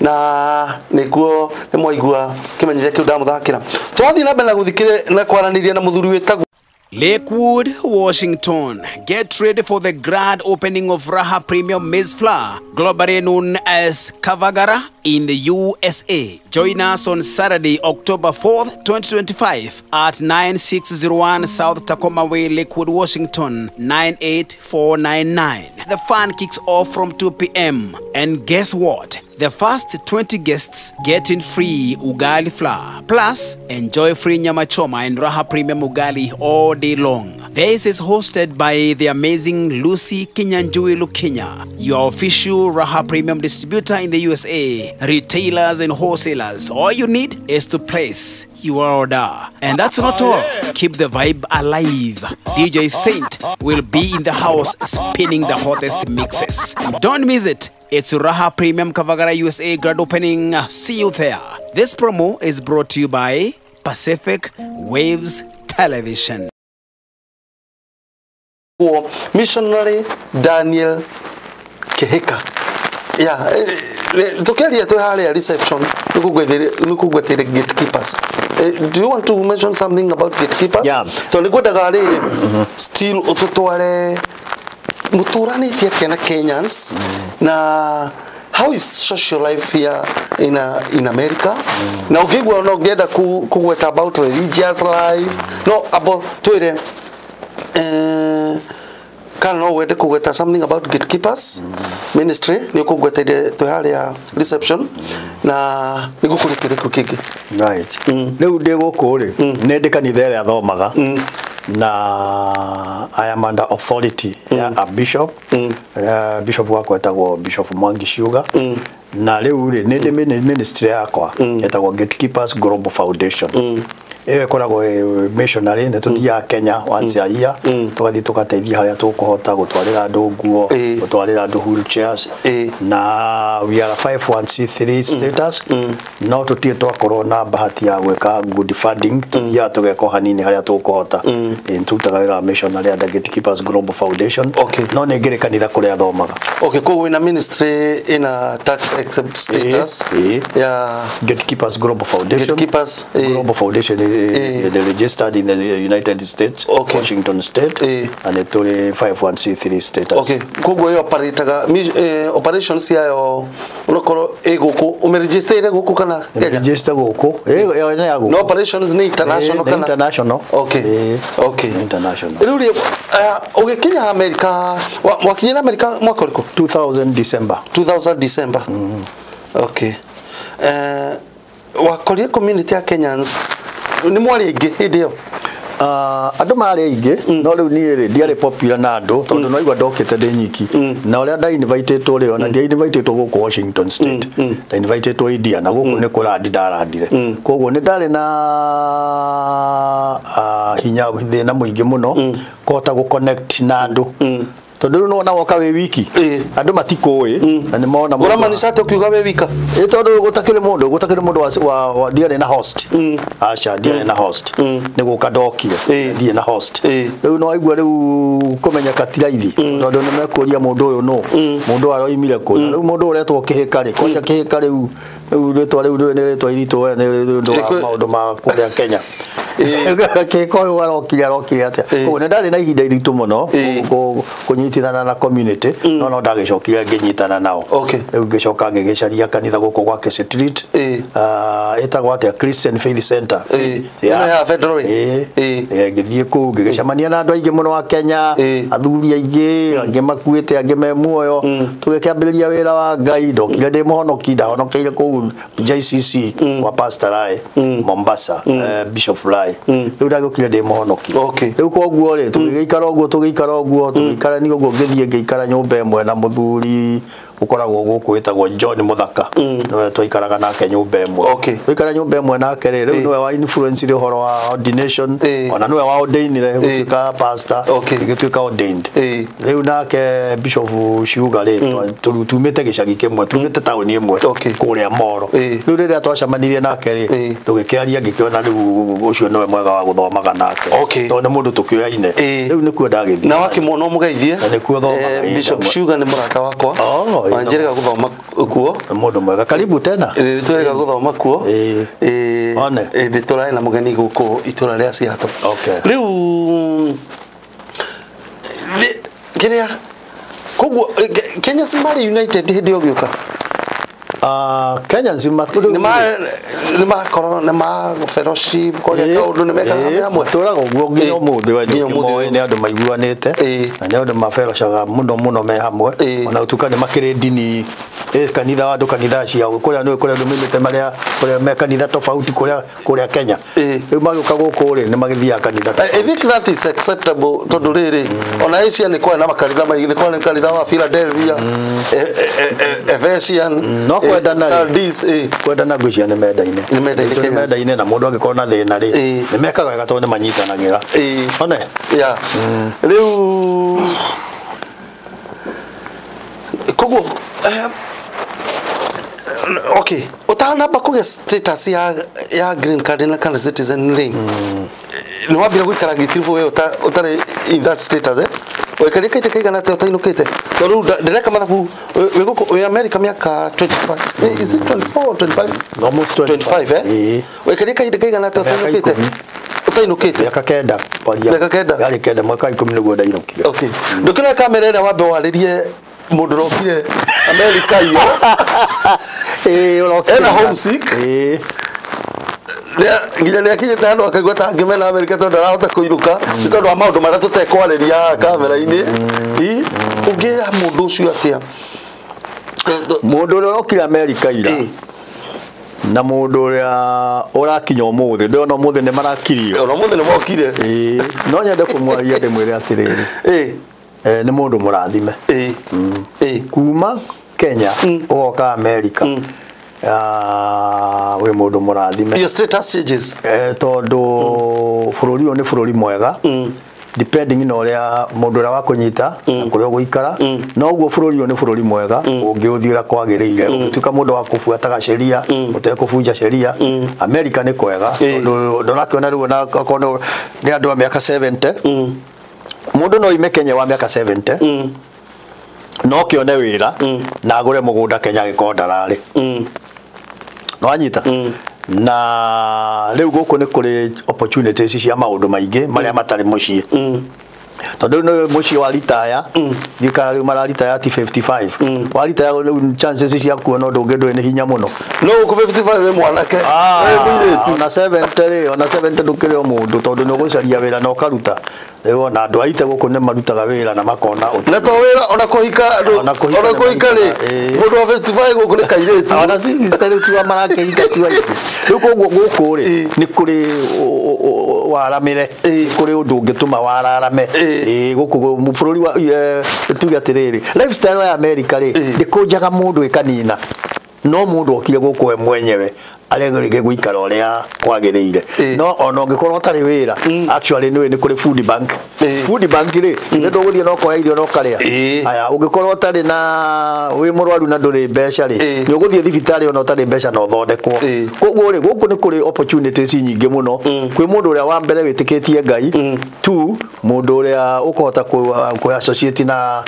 na niguo ni mwaigua kimenyithia kiu ndamuthakira. Turathie na mbere na guthikire na kwaraniria na muthuri witagwo Lakewood, Washington. Get ready for the grand opening of Raha Premium Maize Flour, globally known as Kavagara in the USA. Join us on Saturday, October 4th, 2025 at 9601 South Tacoma Way, Lakewood, Washington, 98499. The fun kicks off from 2 p.m. And guess what? The first 20 guests get in free ugali flour. Plus, enjoy free nyama choma and Raha Premium ugali all day long. This is hosted by the amazing Lucy Kinyanjui Lukinya, your official Raha Premium distributor in the USA. Retailers and wholesalers, all you need is to place your order. And that's not all. Keep the vibe alive. DJ Saint will be in the house spinning the hottest mixes. Don't miss it. It's Raha Premium Kavagara USA grand opening. See you there. This promo is brought to you by Pacific Waves Television. Missionary Daniel Kihika. Yeah, tukiaria tu haria reception nikugwetere gatekeepers. Do you want to mention something about gatekeepers? Yeah. To nigwendaga riri still ututware muturanitie atia na Kenyans na how is social life here in America? Na ukigwa no ngenda kugweta about religious life no about twire kana no wende kugweta something about gatekeepers ministry ni ukugweteire twi haria reception na nigukurikire kiu kingi. Right. Riu ndi guku ri ni ndi kanitha iria thomaga na I am under authority ya a bishop. Bishop wakwa etagwo Bishop Mwangi Ciuga. Na riu ri ni ndi ministry yakwa etagwo Gatekeepers Global Foundation. Ĩyo ĩkoragwo missionary nĩ tũthiaga Kenya once a year tũgathiĩ tũgateithia harĩa tũkũhota gũtwarĩra andũ nguo gũtwarĩra andũ wheelchairs na we are a 501c3 status no tũtirĩ twakorwo na bahati ya gwĩka good funding tũthiaga tũgeka o hanini harĩa tũkũhota. Tũrutaga wĩra wa missionary under Gatekeepers Global Foundation. No nĩ ngĩrĩ kanitha kũrĩa thomaga. Okay, koguo wĩna ministry ina tax exempt status ya Gatekeepers Global Foundation. Gatekeepers Global Foundation is registered in the United States, okay. Washington State, and it's only 501c3 status. Okay, koguo yo operataga operations yayo unokorwo iguku umeregister guku kana Kenya? Register guku ya guku. No operations ni international kana international. Okay. Okay. International. Riu ugikinya America wakinyira America mwaka uriku? 2000 December. 2000 December. Okay. Wakorie community ya Kenyans ni mwari aingĩ hĩndĩ ĩyo? Andũ marĩ aingĩ no rĩu niĩ rĩ ndiarĩ popular na andũ tondũ no igua ndokĩte ndĩ nyiki na ũrĩa nda invitĩtwo rĩ ona ndia invitĩtwo gũkũ Washington State nda invitĩtwo India na gũkũ nĩ kũrandi ndarandire koguo nĩ ndarĩ na hinya thĩna mũingĩ mũno kũhota gũ connect na andũ tondũ rĩu nĩwona woka wĩ wiki andũ matikũĩ na nĩmona mũndũ ũramaanisha atĩa ũkiuga wĩ wika? Tondũ gũtakĩrĩ mũndũ wa ndiarĩ na host. Aca ndiarĩ na host nĩ gũka ndokire ndirĩ na host rĩu no waigua rĩu kũmenyeka ti raithi tondũ nĩ mekũria mũndũ ũyũ nũ mũndũ ũyũ aroimire kũ na rĩu mũndũ ũretwo Kĩhĩka rĩ kwanja Kĩhĩka rĩu rĩtwa rĩu nĩ rĩtwa iritũ we nĩ ũndũ wa maũndũ ma kũrĩa Kenya Kĩhĩka ũyũ arokire atĩa koguo nĩ ndarĩ na ihinda iritũ mũno kũnyitithana na community no ndagĩcokire ngĩnyitana nao. Rĩu ngĩcoka ngĩgĩcaria kanitha gũkũ gwa Kĩci Street ĩtagwo atĩa Christian Faith Center ya Federal. Ngĩthiĩ kũu ngĩgĩcemania na andũ aingĩ mũno a Kenya athuri aingĩ angĩ makuĩte angĩ me muoyo tũgĩkĩambĩrĩria wĩra wa Ngai ndokire ndĩ mũhonoki ndahonokeire kũu JCC kwa Pastor Rai Mombasa Bishop Rai die rĩu ndagĩũkire ndĩ mũhonoki. Okay. Rĩu koguo rĩ tũgĩgĩikara ũguo tũgĩikara ũguo tũgĩikara ni ũguo ngĩthiĩ ngĩikara nyũmba ĩmwe na mũthuri ũkoragwo gũkũ wĩtagwo John Muthaka nĩwe twaikaraga nake nyũmba ĩmwe. Okay. Twaikara nyũmba ĩmwe nake rĩ rĩu nĩwe wa influence rĩ ũhoro wa ordination ona nĩwe wa ordainire gũtuĩka pastor. Okay. Gĩgĩtuĩka ordained. Rĩu Rĩu nake Bishop Ciuga rĩ tumĩte gĩcagi kĩmwe tumĩte taũni ĩmwe Okay. kũrĩa Moro. Rĩu rĩrĩa twacemanirie nake rĩ tũgĩkĩaria ngĩkĩona rĩu ũcio nĩwe mwega wa gũthomaga nake. Okay. Tondũ nĩ mũndũ tũkĩoyaine. Rĩu nĩkuo ndagĩthiĩ. Na wakĩmuona ũmũgeithie. Na nĩkuo thomaga, Bishop Sugar nĩ mũrata wakwa. Oh, na njĩrĩga gũthoma kuo. Nĩ mũndũ mwega karibu tena. Nĩ twĩrĩga gũthoma kuo. One. Nĩ tũrarĩ na mũgeni gũkũ itũra rĩa Seattle. Okay. Rĩu kĩrĩa koguo Kenya Simari United hĩndĩ ĩyo gĩũka. Ah, Kenya nzima nĩ makorwo nĩ ma fellowship kũrĩa kaũndũ nĩ mekaga me hamwe. Matũraga ũguo nginya ũmũthĩ we Nginya ũmũthĩ nĩũkĩmoĩ ũyũ. nĩ andũ maiguanĩte na nĩ andũ maberocaga mũno mũno me hamwe ona ũtuĩka nĩ makĩrĩ ndini kanitha wa andũ kanitha ciao kũrĩa nĩ kũrĩa andũ maumĩte marĩa kũrĩa me kanitha tofauti kũrĩa kũrĩa Kenya rĩu magĩũka gũkũ rĩ nĩ magĩthiaga kanitha I tofauti. think that is acceptable tondũ rĩrĩ ona Asia nĩ kwarĩ na makanitha maingĩ nĩ kwarĩ na kanitha wa Philadelphia, Ephesian, No kwendana rĩ. Sardis Kwendana ngwĩciria nĩ mendaine. Nĩ mendaine Nĩ Kenyans. mendaine na mũndũ angĩkorwo na thĩna rĩ nĩ mekaga wega tondũ nĩ manyitanagĩra. One. Yeah. Rĩu koguo okay ũtanamba kũgĩa status ya green card na kana citizen rĩ nĩ wambire gũikara gĩtiribũ we ũtarĩ in that status waikarire kahinda kaigana atĩa ũtainũkĩte tondũ rĩu ndĩreka mathabu wĩ gũkũ wĩ America mĩaka 25, is it 24 or 25? Almost 25. 25 waikarire kahinda kaigana atĩa Mĩaka ũtainũkĩte 10. Ũtainũkĩte? Mĩaka 9 kwaria. Mĩaka 9? Yarĩ 9 mwaka wa 10 nĩguo ndainũkire. Okay, ndũkĩroe kamera ĩrĩa wambe warĩrie mũndũ ũrokire America iyo Ũrokire. Ena homesick. Nginya nĩ akinyĩte handũ akaigua ta angĩmena America tondũ ndarahota kũinũka nĩ tondũ wa maũndũ marĩa tũtekwarĩria haha kamera-inĩ. Ũngĩra mũndũ ũcio atĩa? Mũndũ ũrĩa ũrokire America ira na mũndũ ũrĩa ũrakinya ũmũthĩ ndĩrona ũmũthĩ nĩ marakirio. Ona ũmũthĩ nĩ mokire. Ĩĩ, no nyende kũmwaria ndĩmwĩre atĩrĩrĩ nĩ mũndũ mũrathime ĩĩ ĩĩ kuma Kenya ũgoka America. Ah, wĩ mũndũ mũrathime. Your status changes. Tondũ bũrũri ũyũ nĩ bũrũri mwega depending na ũrĩa mũndũ ũrĩa wakũnyita na kũrĩa ũgũikara noguo bũrũri ũyũ nĩ bũrũri mwega ũngĩũthiĩ ũrĩa kwagĩrĩire ũngĩtuĩka mũndũ wa kũbuataga sheria ũtekũbunja sheria America nĩ kwega tondũ ndũrakĩona rĩu ona okorwo nĩ andũ a mĩaka 70 mũndũ no oime Kenya wa mĩaka 70 no kĩone wĩra na agũre mũgũnda Kenya angĩkorwo ndararĩ nĩwanyita na rĩu gũkũ nĩ kũrĩ opportunities cia maũndũ maingĩ marĩa matarĩ mũciĩ tondũ rĩu nĩ mũciĩ wa ritaya gĩkara rĩu mararitaya ti 55 waritaya rĩu chances cia kuona ũndũ ũngĩ ndũrĩ nĩ hinya mũno. No gũkũ 55 wĩ mwanake wĩ mũirĩtu. Ona 70 rĩ ona 70 ndũkĩrĩ o mũndũ tondũ nĩ ũgũcaria wĩra na ũkaruta rĩu ona andũ aite gũkũ nĩ marutaga wĩra na makona Na to wĩra ona kũhika andũ Ona kũhika ona nĩ kũhika rĩ marutaga, ĩĩ. mũndũ wa 55 gũkũ nĩ kairĩtu. Ona rĩu tiwa marakĩhika ti aingĩ rĩu koguo gũkũ rĩ nĩ kũrĩ waramĩre nĩ kũrĩ ũndũ ũngĩtũma wararame. Ĩĩ, gũkũ bũrũri wa tuge atĩrĩrĩ lifestyle ya America rĩ ndĩkũnjaga mũndũ ĩkanina no mũndũ okire gũkũ we mwenyewe aregerie gũikara ũrĩa kwagĩrĩire no ona ũngĩkorwo ũtarĩ wĩra actually nĩ kũrĩ food bank. Food bank rĩ nĩ ndũgũthiĩ na ũkoya irio na ũkarĩa. Aya ũngĩkorwo ũtarĩ na wĩ mũrwaru na ndũrĩ mbeca rĩ nĩ ũgũthiĩ thibitarĩ ona ũtarĩ mbeca na ũthondekwo. Koguo rĩ gũkũ nĩ kũrĩ opportunities nyingĩ mũno kwĩ mũndũ ũrĩa wa mbere wĩtĩkĩtie Ngai tu mũndũ ũrĩa ũkũhota kũ associate na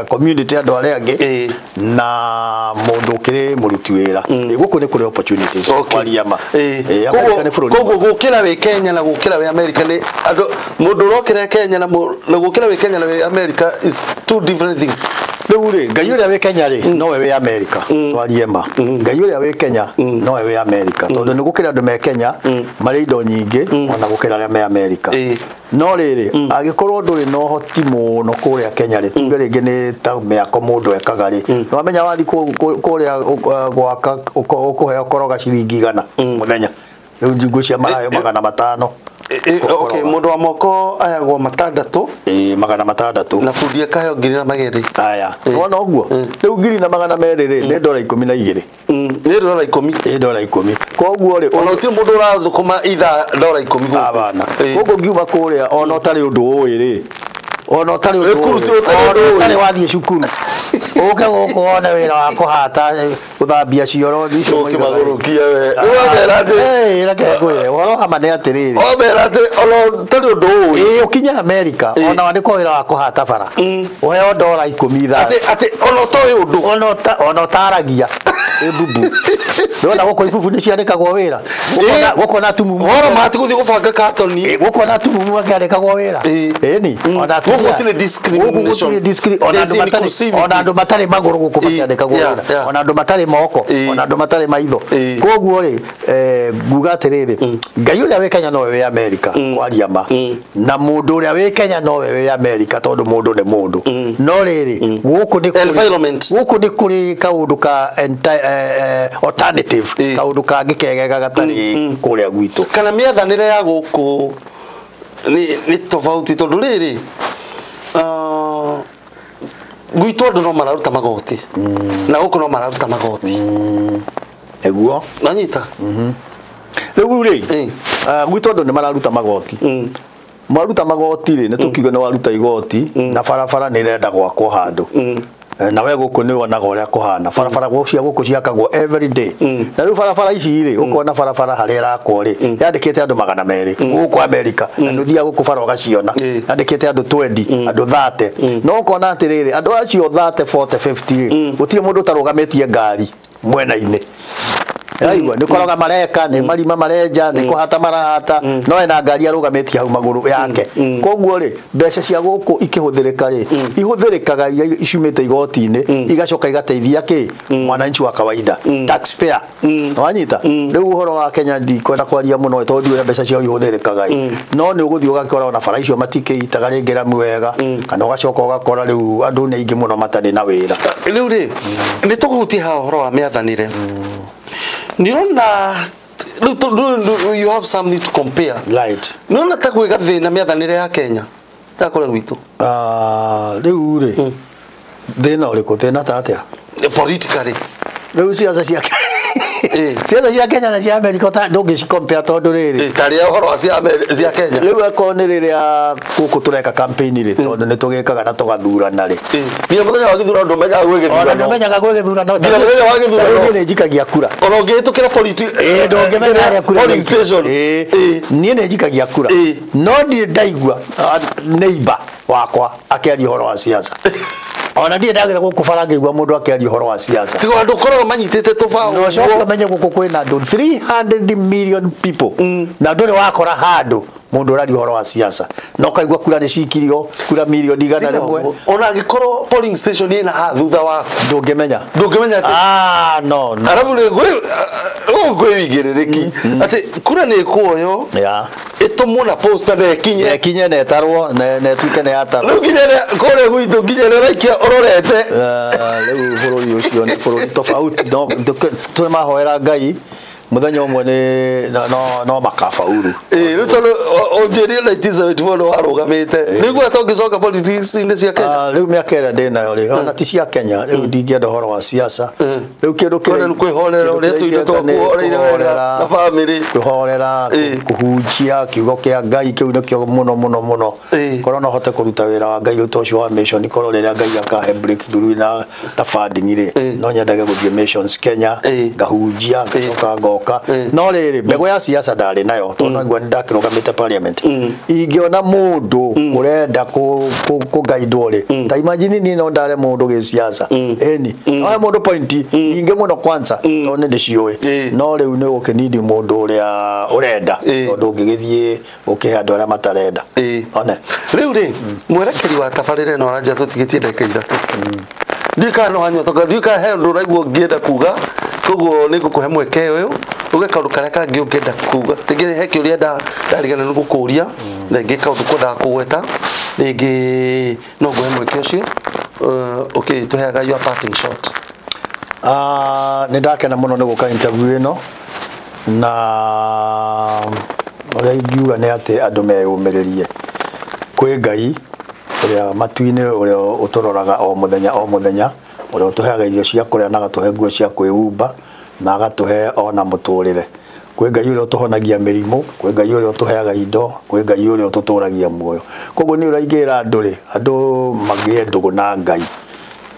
community andũ arĩa angĩ na mũndũ ũkĩrĩ mũruti wĩra. Gũkũ nĩ kũrĩ opportunities kwaria ma. America nĩ bũrũri Koguo gũkĩra wĩ Kenya na gũkĩra wĩ America nĩ andũ mũndũ ũrokĩra Kenya na gũkĩra wĩ Kenya na wĩ America is two different things. Rĩu rĩ Ngai ũrĩa wĩ Kenya rĩ nowe wĩ America twarie ma Ngai ũrĩa wĩ Kenya nowe wĩ America tondũ nĩ gũkĩra andũ me Kenya marĩ indo nyingĩ ona gũkĩra arĩa me America no rĩrĩ angĩkorwo ndũrĩ na ũhoti mũno kũrĩa Kenya rĩ tuge rĩngĩ nĩ ta mĩako mũndũ ekaga rĩ nĩwamenya wathiĩ kũrĩa gwaka ũkũheo koroga ciringi 100 mũthenya. Rĩu ngwĩciria maraheo 500. Okay, mũndũ wa moko ayagwo 600. 600. Na bundi akaheo 1,200. Aya, wona ũguo rĩu 1,200 rĩ nĩ dola 12. Nĩ dola 10. Nĩ dola 10. Koguo rĩ ona gũtirĩ mũndũ ũrathũkũma ithaa dola 10 gũkũ. Abana. Koguo ngiuma kũrĩa ona ũtarĩ ũndũ ũĩ rĩ, ona ũtarĩ ũndũ ũtarĩ wathiĩ cukuru ũke gũkũ wone wĩra wa kũhata gũthambia cioro icio ũkĩmagũrũkia we. Ũramera atĩ reke ngwĩre ũhoro wa ma nĩ atĩrĩrĩ, ũramera atĩ ona ũtarĩ ũndũ ũĩ ũkinye Amerika ona wandĩkwo wĩra wa kũhata bara ũheo dola 10 ithaa atĩ ona ũtoĩ ũndũ ona ũtaragia ĩbubu. Ndona gũkũ ibubu nĩ ciandĩkagwo wĩra gũkũ na tumumu ũhoro mati gũthiĩ gũbanga katoni gũkũ na tumumu makĩandĩkagwo wĩra ĩni ona gũkũ gũtirĩ discrimination, ona andũ matarĩ magũrũ gũkũ makĩandĩkagwo wĩra, ona andũ matarĩ moko, ona andũ matarĩ maitho. Koguo rĩ nguga atĩrĩrĩ, Ngai ũrĩa wĩ Kenya nowe wĩ Amerika kwaria ma, na mũndũ ũrĩa wĩ Kenya nowe wĩ Amerika tondũ mũndũ nĩ mũndũ. No rĩrĩ gũkũ nĩ environment, gũkũ nĩ kũrĩ kaũndũ ka alternative, kaũndũ kangĩ kegega gatarĩ kũrĩa gwitũ, kana mĩathanĩre ya gũkũ nĩ tofauti tondũ rĩrĩ gwitũ andũ no mararuta magoti na gũkũ no mararuta magoti. Nĩguo nanyita rĩu rĩ gwitũ andũ nĩ mararuta magoti. Maruta magoti rĩ nĩ tũkiuge nĩ waruta igoti na barabara nĩ ĩrenda gwakwo handũ na we gũkũ nĩ wonaga ũrĩa kũhana barabara cia gũkũ ciakagwo every day. Na rĩu barabara ici rĩ ũkona barabara harĩa ĩrakwo rĩ yandĩkĩte andũ 200 gũkũ Amerika, na nĩ ũthiaga gũkũ bara ũgaciona yandĩkĩte andũ 20 andũ 30. No ũkona atĩrĩrĩ andũ acio 30 40 50 rĩ gũtirĩ mũndũ ũtarũgamĩtie ngari mwena-inĩ. Aigua nĩ kũroga mareka nĩ marima marenja nĩ kũhata marahata no ena ngari arũgamĩtie hau magũrũ yake. Koguo rĩ mbeca cia gũkũ ikĩhũthĩrĩka rĩ ihũthĩrĩkaga ciumĩte igoti-inĩ igacoka igateithia kĩ mwananchi wa kawaida, taxpayer. Wanyita rĩu ũhoro wa Kenya ndikwenda kwaria mũno tondũ ndiũĩ mbeca ciao ihũthĩrĩkaga, no nĩ ũgũthiĩ ũgakora ona bara icio matikĩitaga rĩngĩ ramu wega, kana ũgacoka ũgakora rĩu andũ nĩ aingĩ mũno matarĩ na wĩra. Rĩu rĩ nĩ tũkũhutia haha ũhoro wa mĩathanĩre. Nĩũrona you have something to compare. Right. Nĩũrona ta gwĩ gathĩna mĩathanĩre ya Kenya ya kũrĩa gwitũ? Rĩu rĩ thĩna ũrĩkũ? Thĩna ta atĩa? Politically. Rĩu ciaca cia ciaca cia Kenya na cia Amerika ndũngĩcicompare tondũ rĩrĩ tarĩa ũhoro wa cia Kenya. Rĩu akorwo nĩ rĩrĩa gũkũ tũreka campaign rĩ tondũ nĩ tũgĩkaga na tũgathurana rĩ nginya mũthenya wa gĩthurano ndũmenyaga gwĩ gĩthurano, ona ndũmenyaga gwĩ gĩthurano nginya mũthenya wa gĩthurano niĩ nĩ njikagia kura ona ũngĩhĩtũkĩra ndũngĩmenya harĩa kura polling station. Niĩ nĩ njikagia kura no ndirĩ ndaigua neighbor wakwa akĩaria ũhoro wa siasa. Ona ndirĩ ndagĩra gũkũ bara ngĩigua mũndũ akĩaria ũhoro wa siasa. Tiga andũ ũkoragwo manyitĩte tũbaũ. No ũcoke ũmenye gũkũ kwĩna andũ 300 million people na ndũrĩ wakora handũ mũndũ ũraria ũhoro wa siasa na ũkaigua kura nĩ cikirio kura milioni 100. Ona angĩkorwo polling station ĩna haha thutha waku ndũngĩmenya, ndũngĩmenya atĩ no no. Arabu rĩ gũkũ kwĩ wĩigĩrĩrĩki atĩ kura nĩ ĩkuoywo ĩtũmwo na posta na ĩkinye ĩkinye na ĩtarwo na ĩtuĩke nĩ yatarwo. Rĩu nginya kũrĩa gwitũ nginya nĩ ũraikia ũrorete. Rĩu bũrũri ũcio nĩ bũrũri tofauti, no twĩmahoera Ngai mũthenya ũmwe nĩ no makabauru. Rĩu tondũ ũnjĩrire 1974 nĩ warũgamĩte nĩguo ta ũngĩcoka politics-inĩ cia Kenya? Rĩu mĩaka ĩrĩa ndĩ nayo rĩ ona ti cia Kenya rĩu ndingĩenda ũhoro wa siasa. Rĩu kĩndũ kĩrĩa kwĩhorera ũrĩa tũindo twakuhoreire wega na family, kwĩhorera kũhunjia kiugo kĩa Ngai kĩu nĩkĩo mũno mũno mũno. Korwo no hote kũruta wĩra wa Ngai ũto ũcio wa mission, korwo rĩrĩa Ngai akahe breakthrough na funding rĩ no nyendage gũthiĩ missions Kenya ngahunjia ngacoka ngoka. No rĩrĩ mbegũ ya siasa ndarĩ nayo tondũ naigua nĩ ndakĩrũgamĩte parliament. Ingĩona mũndũ ũrenda kũgaidwo rĩ ta imagine niĩ no ndare mũndũ gĩsiasa ĩni no he mũndũ point nyingĩ mũno kwanza tondũ nĩ ndĩciũĩ, no rĩu nĩ ũkĩnidi mũndũ ũrĩa ũrenda tondũ ũngĩgĩthiĩ ũkĩhe andũ arĩa matarenda. One rĩu rĩ mwerekeri wa tabarĩra ĩno ũranjĩra tũtigĩtie ndagĩka 3 ndiũĩ kana no wanyua tondũ ndiũĩ kana he ũndũ ũraigua ũngĩenda kuga, koguo nĩ ngũkũhe mweke ũyũ uge kaũndũ karĩa kangĩ ũngĩenda kuga. Rĩngĩ he kĩũria ndariganĩrwo nĩ gũkũria, rĩngĩ kaũndũ kwendaga kũgweta, rĩngĩ no ngũhe mweke ũcio ũkĩtũheaga your parting shot. Nĩ ndakena mũno nĩ gũka interview ĩno Na ũrĩa ingiuga nĩ atĩ andũ meyũmĩrĩrie kwĩ Ngai ũrĩa matu-inĩ, ũrĩa ũtũroraga o mũthenya o mũthenya, ũrĩa ũtũheaga irio cia kũrĩa na agatũhe nguo cia kwĩhumba na agatũhe ona mũtũrĩre. Kwĩ Ngai ũrĩa ũtũhonagia mĩrimũ, kwĩ Ngai ũrĩa ũtũheaga indo, kwĩ Ngai ũrĩa ũtũtũragia muoyo. Koguo niĩ ũrĩa ingĩra andũ rĩ, andũ magĩe ndũgũ na Ngai,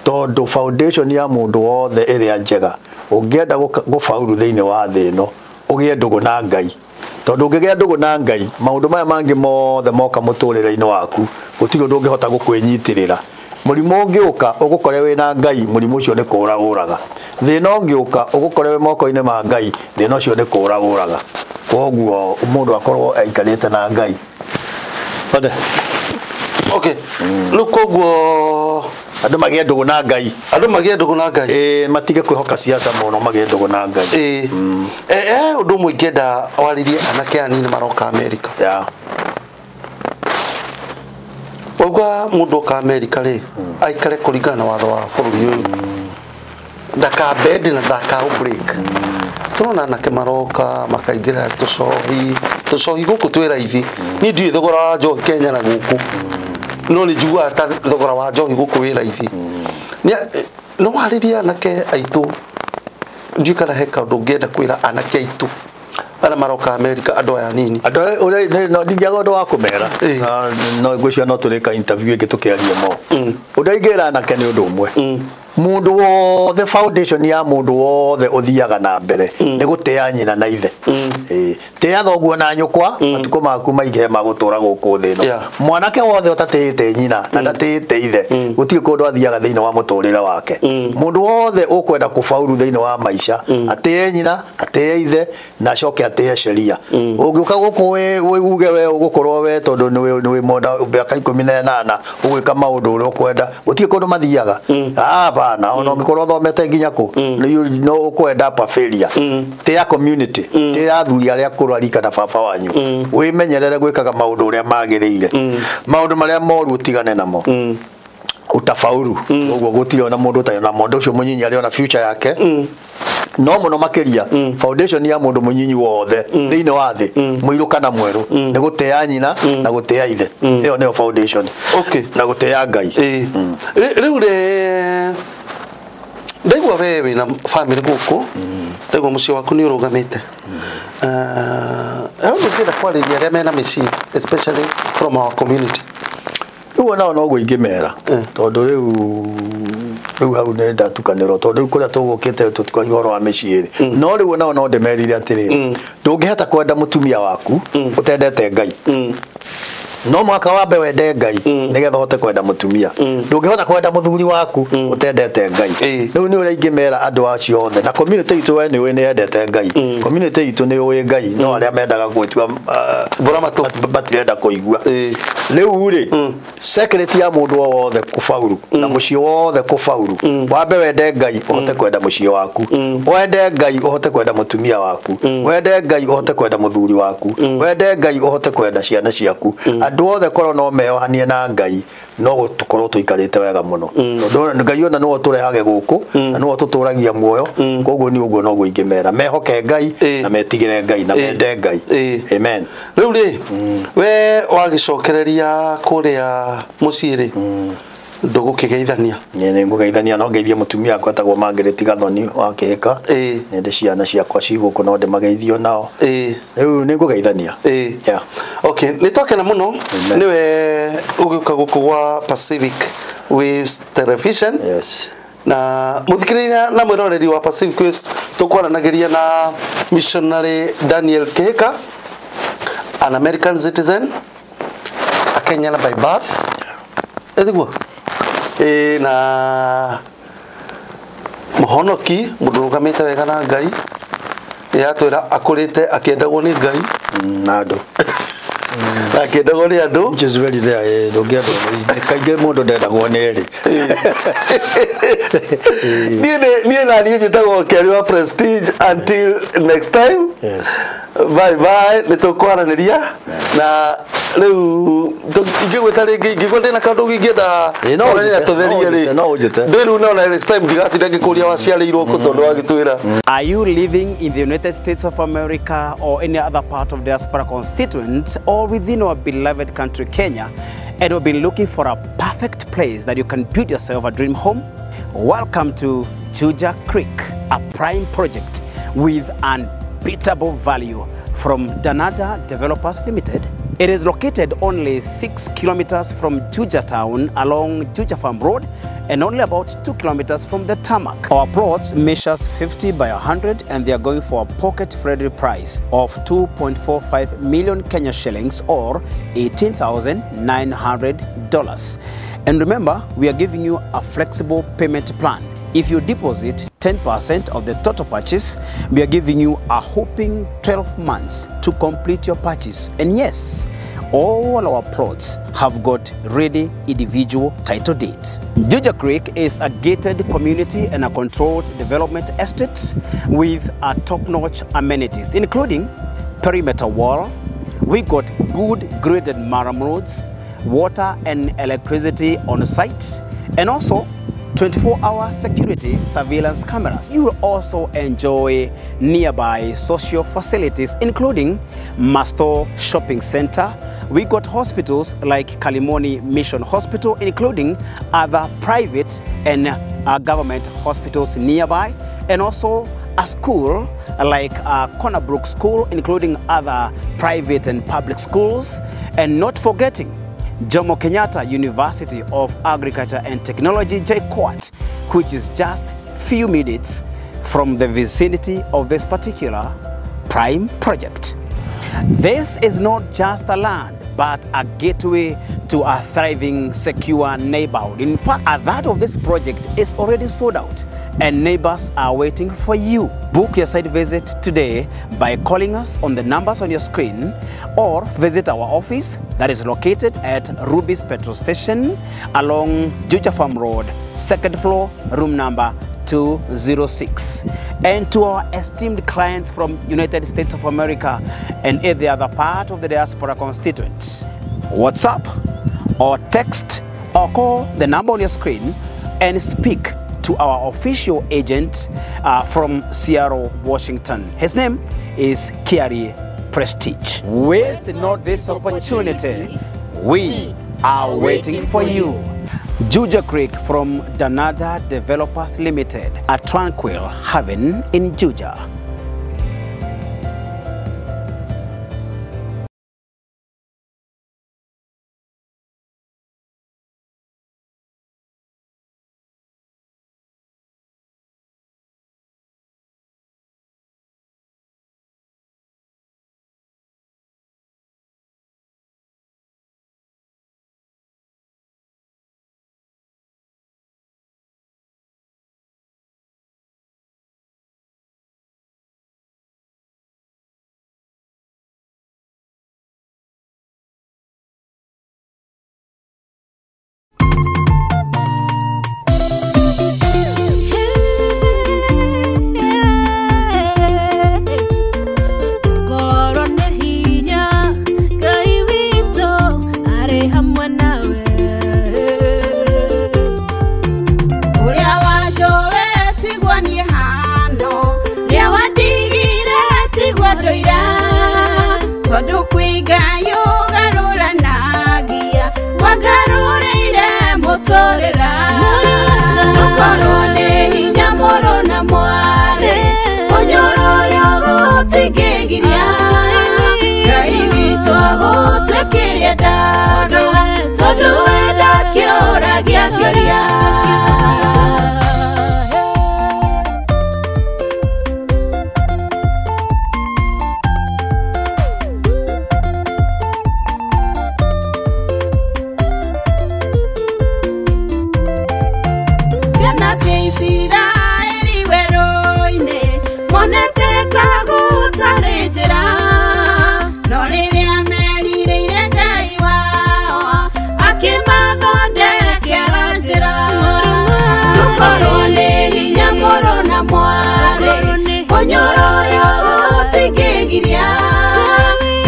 tondũ foundation ya mũndũ wothe ĩrĩa njega, ũngĩenda gũfaulu thĩinĩ wa thĩ ĩno, ũgĩe ndũgũ na Ngai. Tondũ ũngĩgĩa ndũgũ na Ngai, maũndũ maya mangĩ mothe moka mũtũrĩre-inĩ waku, gũtirĩ ũndũ ũngĩhota gũkwĩnyitĩrĩra. Mũrimũ ũngĩũka ũgũkore wĩna Ngai, mũrimũ ũcio nĩ kũũra ũraga. Thĩna ũngĩũka ũgũkore wĩ moko-inĩ ma Ngai, thĩna ũcio nĩ kũũra ũraga. Koguo mũndũ akorwo aikarĩte na Ngai. Ode. Okay. Rĩu koguo andũ magĩe ndũgũ na Ngai. Andũ magĩe ndũgũ na Ngai. Ĩĩ, matige kwĩhoka siasa mũno, magĩe ndũgũ na Ngai. Ĩĩ. Ũndũ ũmwe ingĩenda warĩrie anake anini maroka Amerika. Yeah. Wauga mũndũ oka Amerika rĩ, aikare kũringana na watho wa bũrũri ũyũ. Ndakabend na ndaka break. Tũrona anake maroka makaingĩra tũcohi, tũcohi gũkũ twĩ raithi. Niĩ ndiũĩ thogora wa njohi Kenya na gũkũ. No nĩ njiguaga ta thogora wa njohi gũkũ wĩ raithi. No warĩrie anake aitũ, ndiũĩ kana he kaũndũ ũngĩenda kwĩra anake aitũ arĩa maroka Amerika, andũ aya anini. Andũ ũrĩa no ndingĩaga ũndũ wa kũmera. No ngwĩciria no tũrĩka interview ĩngĩ tũkĩarie mo. Ũndũ ingĩra anake nĩ ũndũ ũmwe. Mũndũ wothe, foundation ya mũndũ wothe ũthiaga na mbere nĩ gũtĩa nyina na ithe. Tĩa thoguo na nyũkwa, matukũ maku maingĩhe ma gũtũra gũkũ thĩ ĩno. Mwanake wothe ũtatĩĩte nyina na ndatĩĩte ithe, gũtirĩ kũndũ athiaga thĩinĩ wa mũtũrĩre wake. Mũndũ wothe ũkwenda kũfaulu thĩinĩ wa maica, atĩe nyina, atĩe ithe, na acoke atĩe sheria. Ũngĩũka gũkũ uge we ũgũkorwo we tondũ nĩ wĩ mwenda mĩaka 18 ũgwĩka maũndũ ũrĩa ũkwenda, gũtirĩ kũndũ mathiaga. Hapana, ona ũngĩkorwo ũthomete nginya kũ, no ũkwenda pa failure. Tĩa community, tĩa athuri arĩa akũrũ a rika na baba wanyu. Wĩmenyerere gwĩkaga maũndũ ũrĩa magĩrĩire. Maũndũ marĩa moru ũtigane namo. Utafaulu. Ũguo gũtirĩ ona mũndũ ũtarĩ na mũndũ ũcio mũnyinyi arĩ ona future yake. No mũno makĩria foundation ya mũndũ mũnyinyi wothe thĩinĩ wa thĩ, mũirũ kana mwerũ, nĩ gũtĩa nyina na gũtĩa ithe. Ĩyo nĩyo foundation. Okay. Na gũtĩa Ngai. Rĩu rĩ, ndaigua we wĩna family gũkũ, ndaigua mũciĩ waku nĩ ũrũgamĩte. Ũndũ ũngĩenda kwarĩria arĩa mena mĩciĩ, especially from our community? Rĩu onao noguo ingĩmera, tondũ rĩu hau nĩ ndatukanĩrwo, tondũ rĩu kũrĩa tũgũkĩte tũtikagia ũhoro wa mĩciĩ rĩ. No rĩu onao no ndĩmerire atĩrĩrĩ, ndũngĩhota kwenda mũtumia waku ũtendete Ngai. No mwaka wambe wende Ngai nĩgetha ũhote kwenda mũtumia. Ndũngĩhota kwenda mũthuri waku ũtendete Ngai. Rĩu nĩ ũrĩa ingĩmera andũ acio othe. Na community itũ we nĩ ũĩ nĩ yendete Ngai. Community itũ nĩ ũĩ Ngai, no arĩa mendaga gwĩtua Mbũra matũ. matirenda kũigua. Rĩu rĩ, secret ya mũndũ o wothe kũfaulu na mũciĩ wothe kũfaulu, wambe wende Ngai ũhote kwenda mũciĩ waku, wende Ngai ũhote kwenda mũtumia waku, wende Ngai ũhote kwenda mũthuri waku, wende Ngai ũhote kwenda ciana ciaku. Andũ othe korwo no meohanie na Ngai, no tũkorwo tũikarĩte wega mũno. Tondũ Ngai ona nĩwe ũtũrehage gũkũ na nĩwe ũtũtũragia muoyo. Koguo nĩ ũguo noguo ingĩmera, mehoke Ngai na metigĩre Ngai na mende Ngai. Amen. Rĩu rĩ, we wagĩcokereria kũrĩa mũciĩ rĩ, ndũgũkĩgeithania? Nĩ ngũgeithania, no ngeithie mũtumia wakwa etagwo Margaret Gathoni wa Kĩhĩka. Nĩ ndĩ ciana ciakwa ci gũkũ, no ndĩmageithio nao. Rĩu nĩ ngũgeithania. Yeah. Okay, nĩ twakena mũno nĩwe ũgĩũka gũkũ gwa Pacific Waves Television. Yes. Na mũthikĩrĩria na mwĩroreri wa Pacific Waves, tũkwaranagĩria na missionary Daniel Kihika, an American citizen, a Kenyan by birth. Ethiguo? Na mũhonoki, mũndũ ũrũgamĩte wega na Ngai. Yatwĩra akũrĩte akĩendagwo nĩ Ngai. Na andũ. Na akĩendagwo nĩ andũ. Which is very rare, ndũngĩendwo nĩ, kaingĩ mũndũ ndendagwo nĩ erĩ. Niĩ na niĩ njĩtagwo Kerry wa Prestige. Until next time. Yes. Bye bye. Nĩ tũkwaranĩria na Rĩu ingĩgwĩta rĩngĩ ingĩgwa ndĩna kaũndũ ingĩenda Ĩ, no onania ũnjĩte, tũtherie no rĩ. ũnjĩte, no ũnjĩte. Rĩu no na next time ndigatinda ngĩkũria waciarĩirwo kũ tondũ wagĩtwĩra. Are you living in the United States of America or any other part of diaspora constituent or within our beloved country, Kenya, and have been looking for a perfect place that you can build yourself a dream home? Welcome to Juja Creek, a prime project with unbeatable value from Danada Developers Limited. It is located only 6 kilometers from Juja town along Juja Farm Road and only about 2 kilometers from the tarmac. Our plots measures 50 by 100 and they are going for a pocket-friendly price of 2.45 million Kenya shillings or $18,900. And remember, we are giving you a flexible payment plan. If you deposit 10% of the total purchase, we are giving you a whopping 12 months to complete your purchase. And yes, all our plots have got ready individual title deeds. Juja Creek is a gated community and a controlled development estate with a top-notch amenities, including perimeter wall. We got good graded murram roads, water and electricity on site, and also 24-hour security surveillance cameras. You will also enjoy nearby social facilities, including Masto Shopping Center. We got hospitals like Kalimoni Mission Hospital, including other private and government hospitals nearby, and also a school like Cornerbrook School, including other private and public schools, and not forgetting Jomo Kenyatta University of Agriculture and Technology, JKUAT, which is just few minutes from the vicinity of this particular prime project. This is not just a land, but a gateway to a thriving, secure neighborhood. In fact, a third of this project is already sold out and neighbors are waiting for you. Book your site visit today by calling us on the numbers on your screen or visit our office that is located at Ruby's Petrol Station along Juja Farm Road, second floor, room number 206. And to our esteemed clients from United States of America and every other part of the diaspora constituent, WhatsApp or text or call the number on your screen and speak to our official agent from Seattle, Washington. His name is Kiari Prestige. Waste not this opportunity. We are waiting for you. Juja Creek from Danada Developers Limited, a tranquil haven in Juja.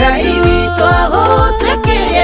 Ngai witũ agũtwĩkĩre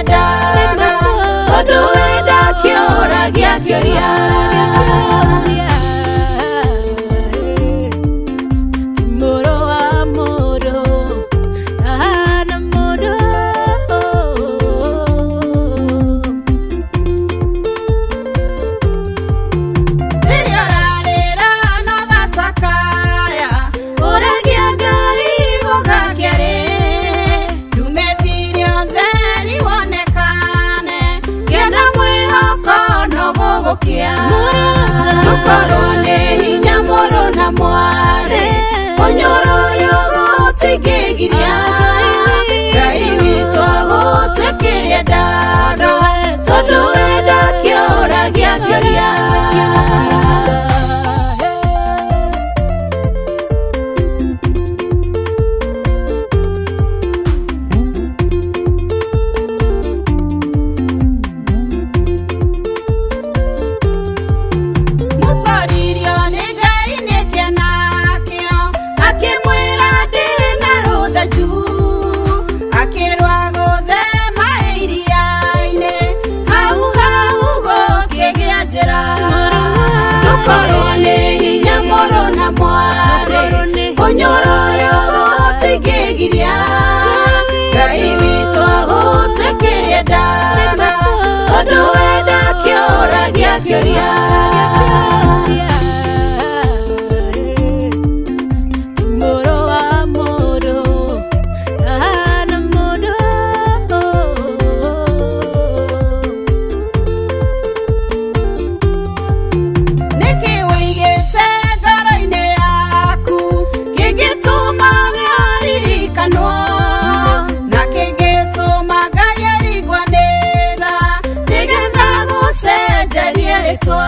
rĩtwa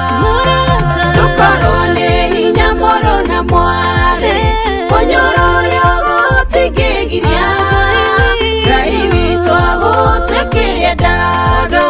ndũkorwo nĩ hinya mũrũ na mwarĩ kũnyũrũrio gũtingĩgiria Ngai witũ agũtwĩkĩrie ndaga.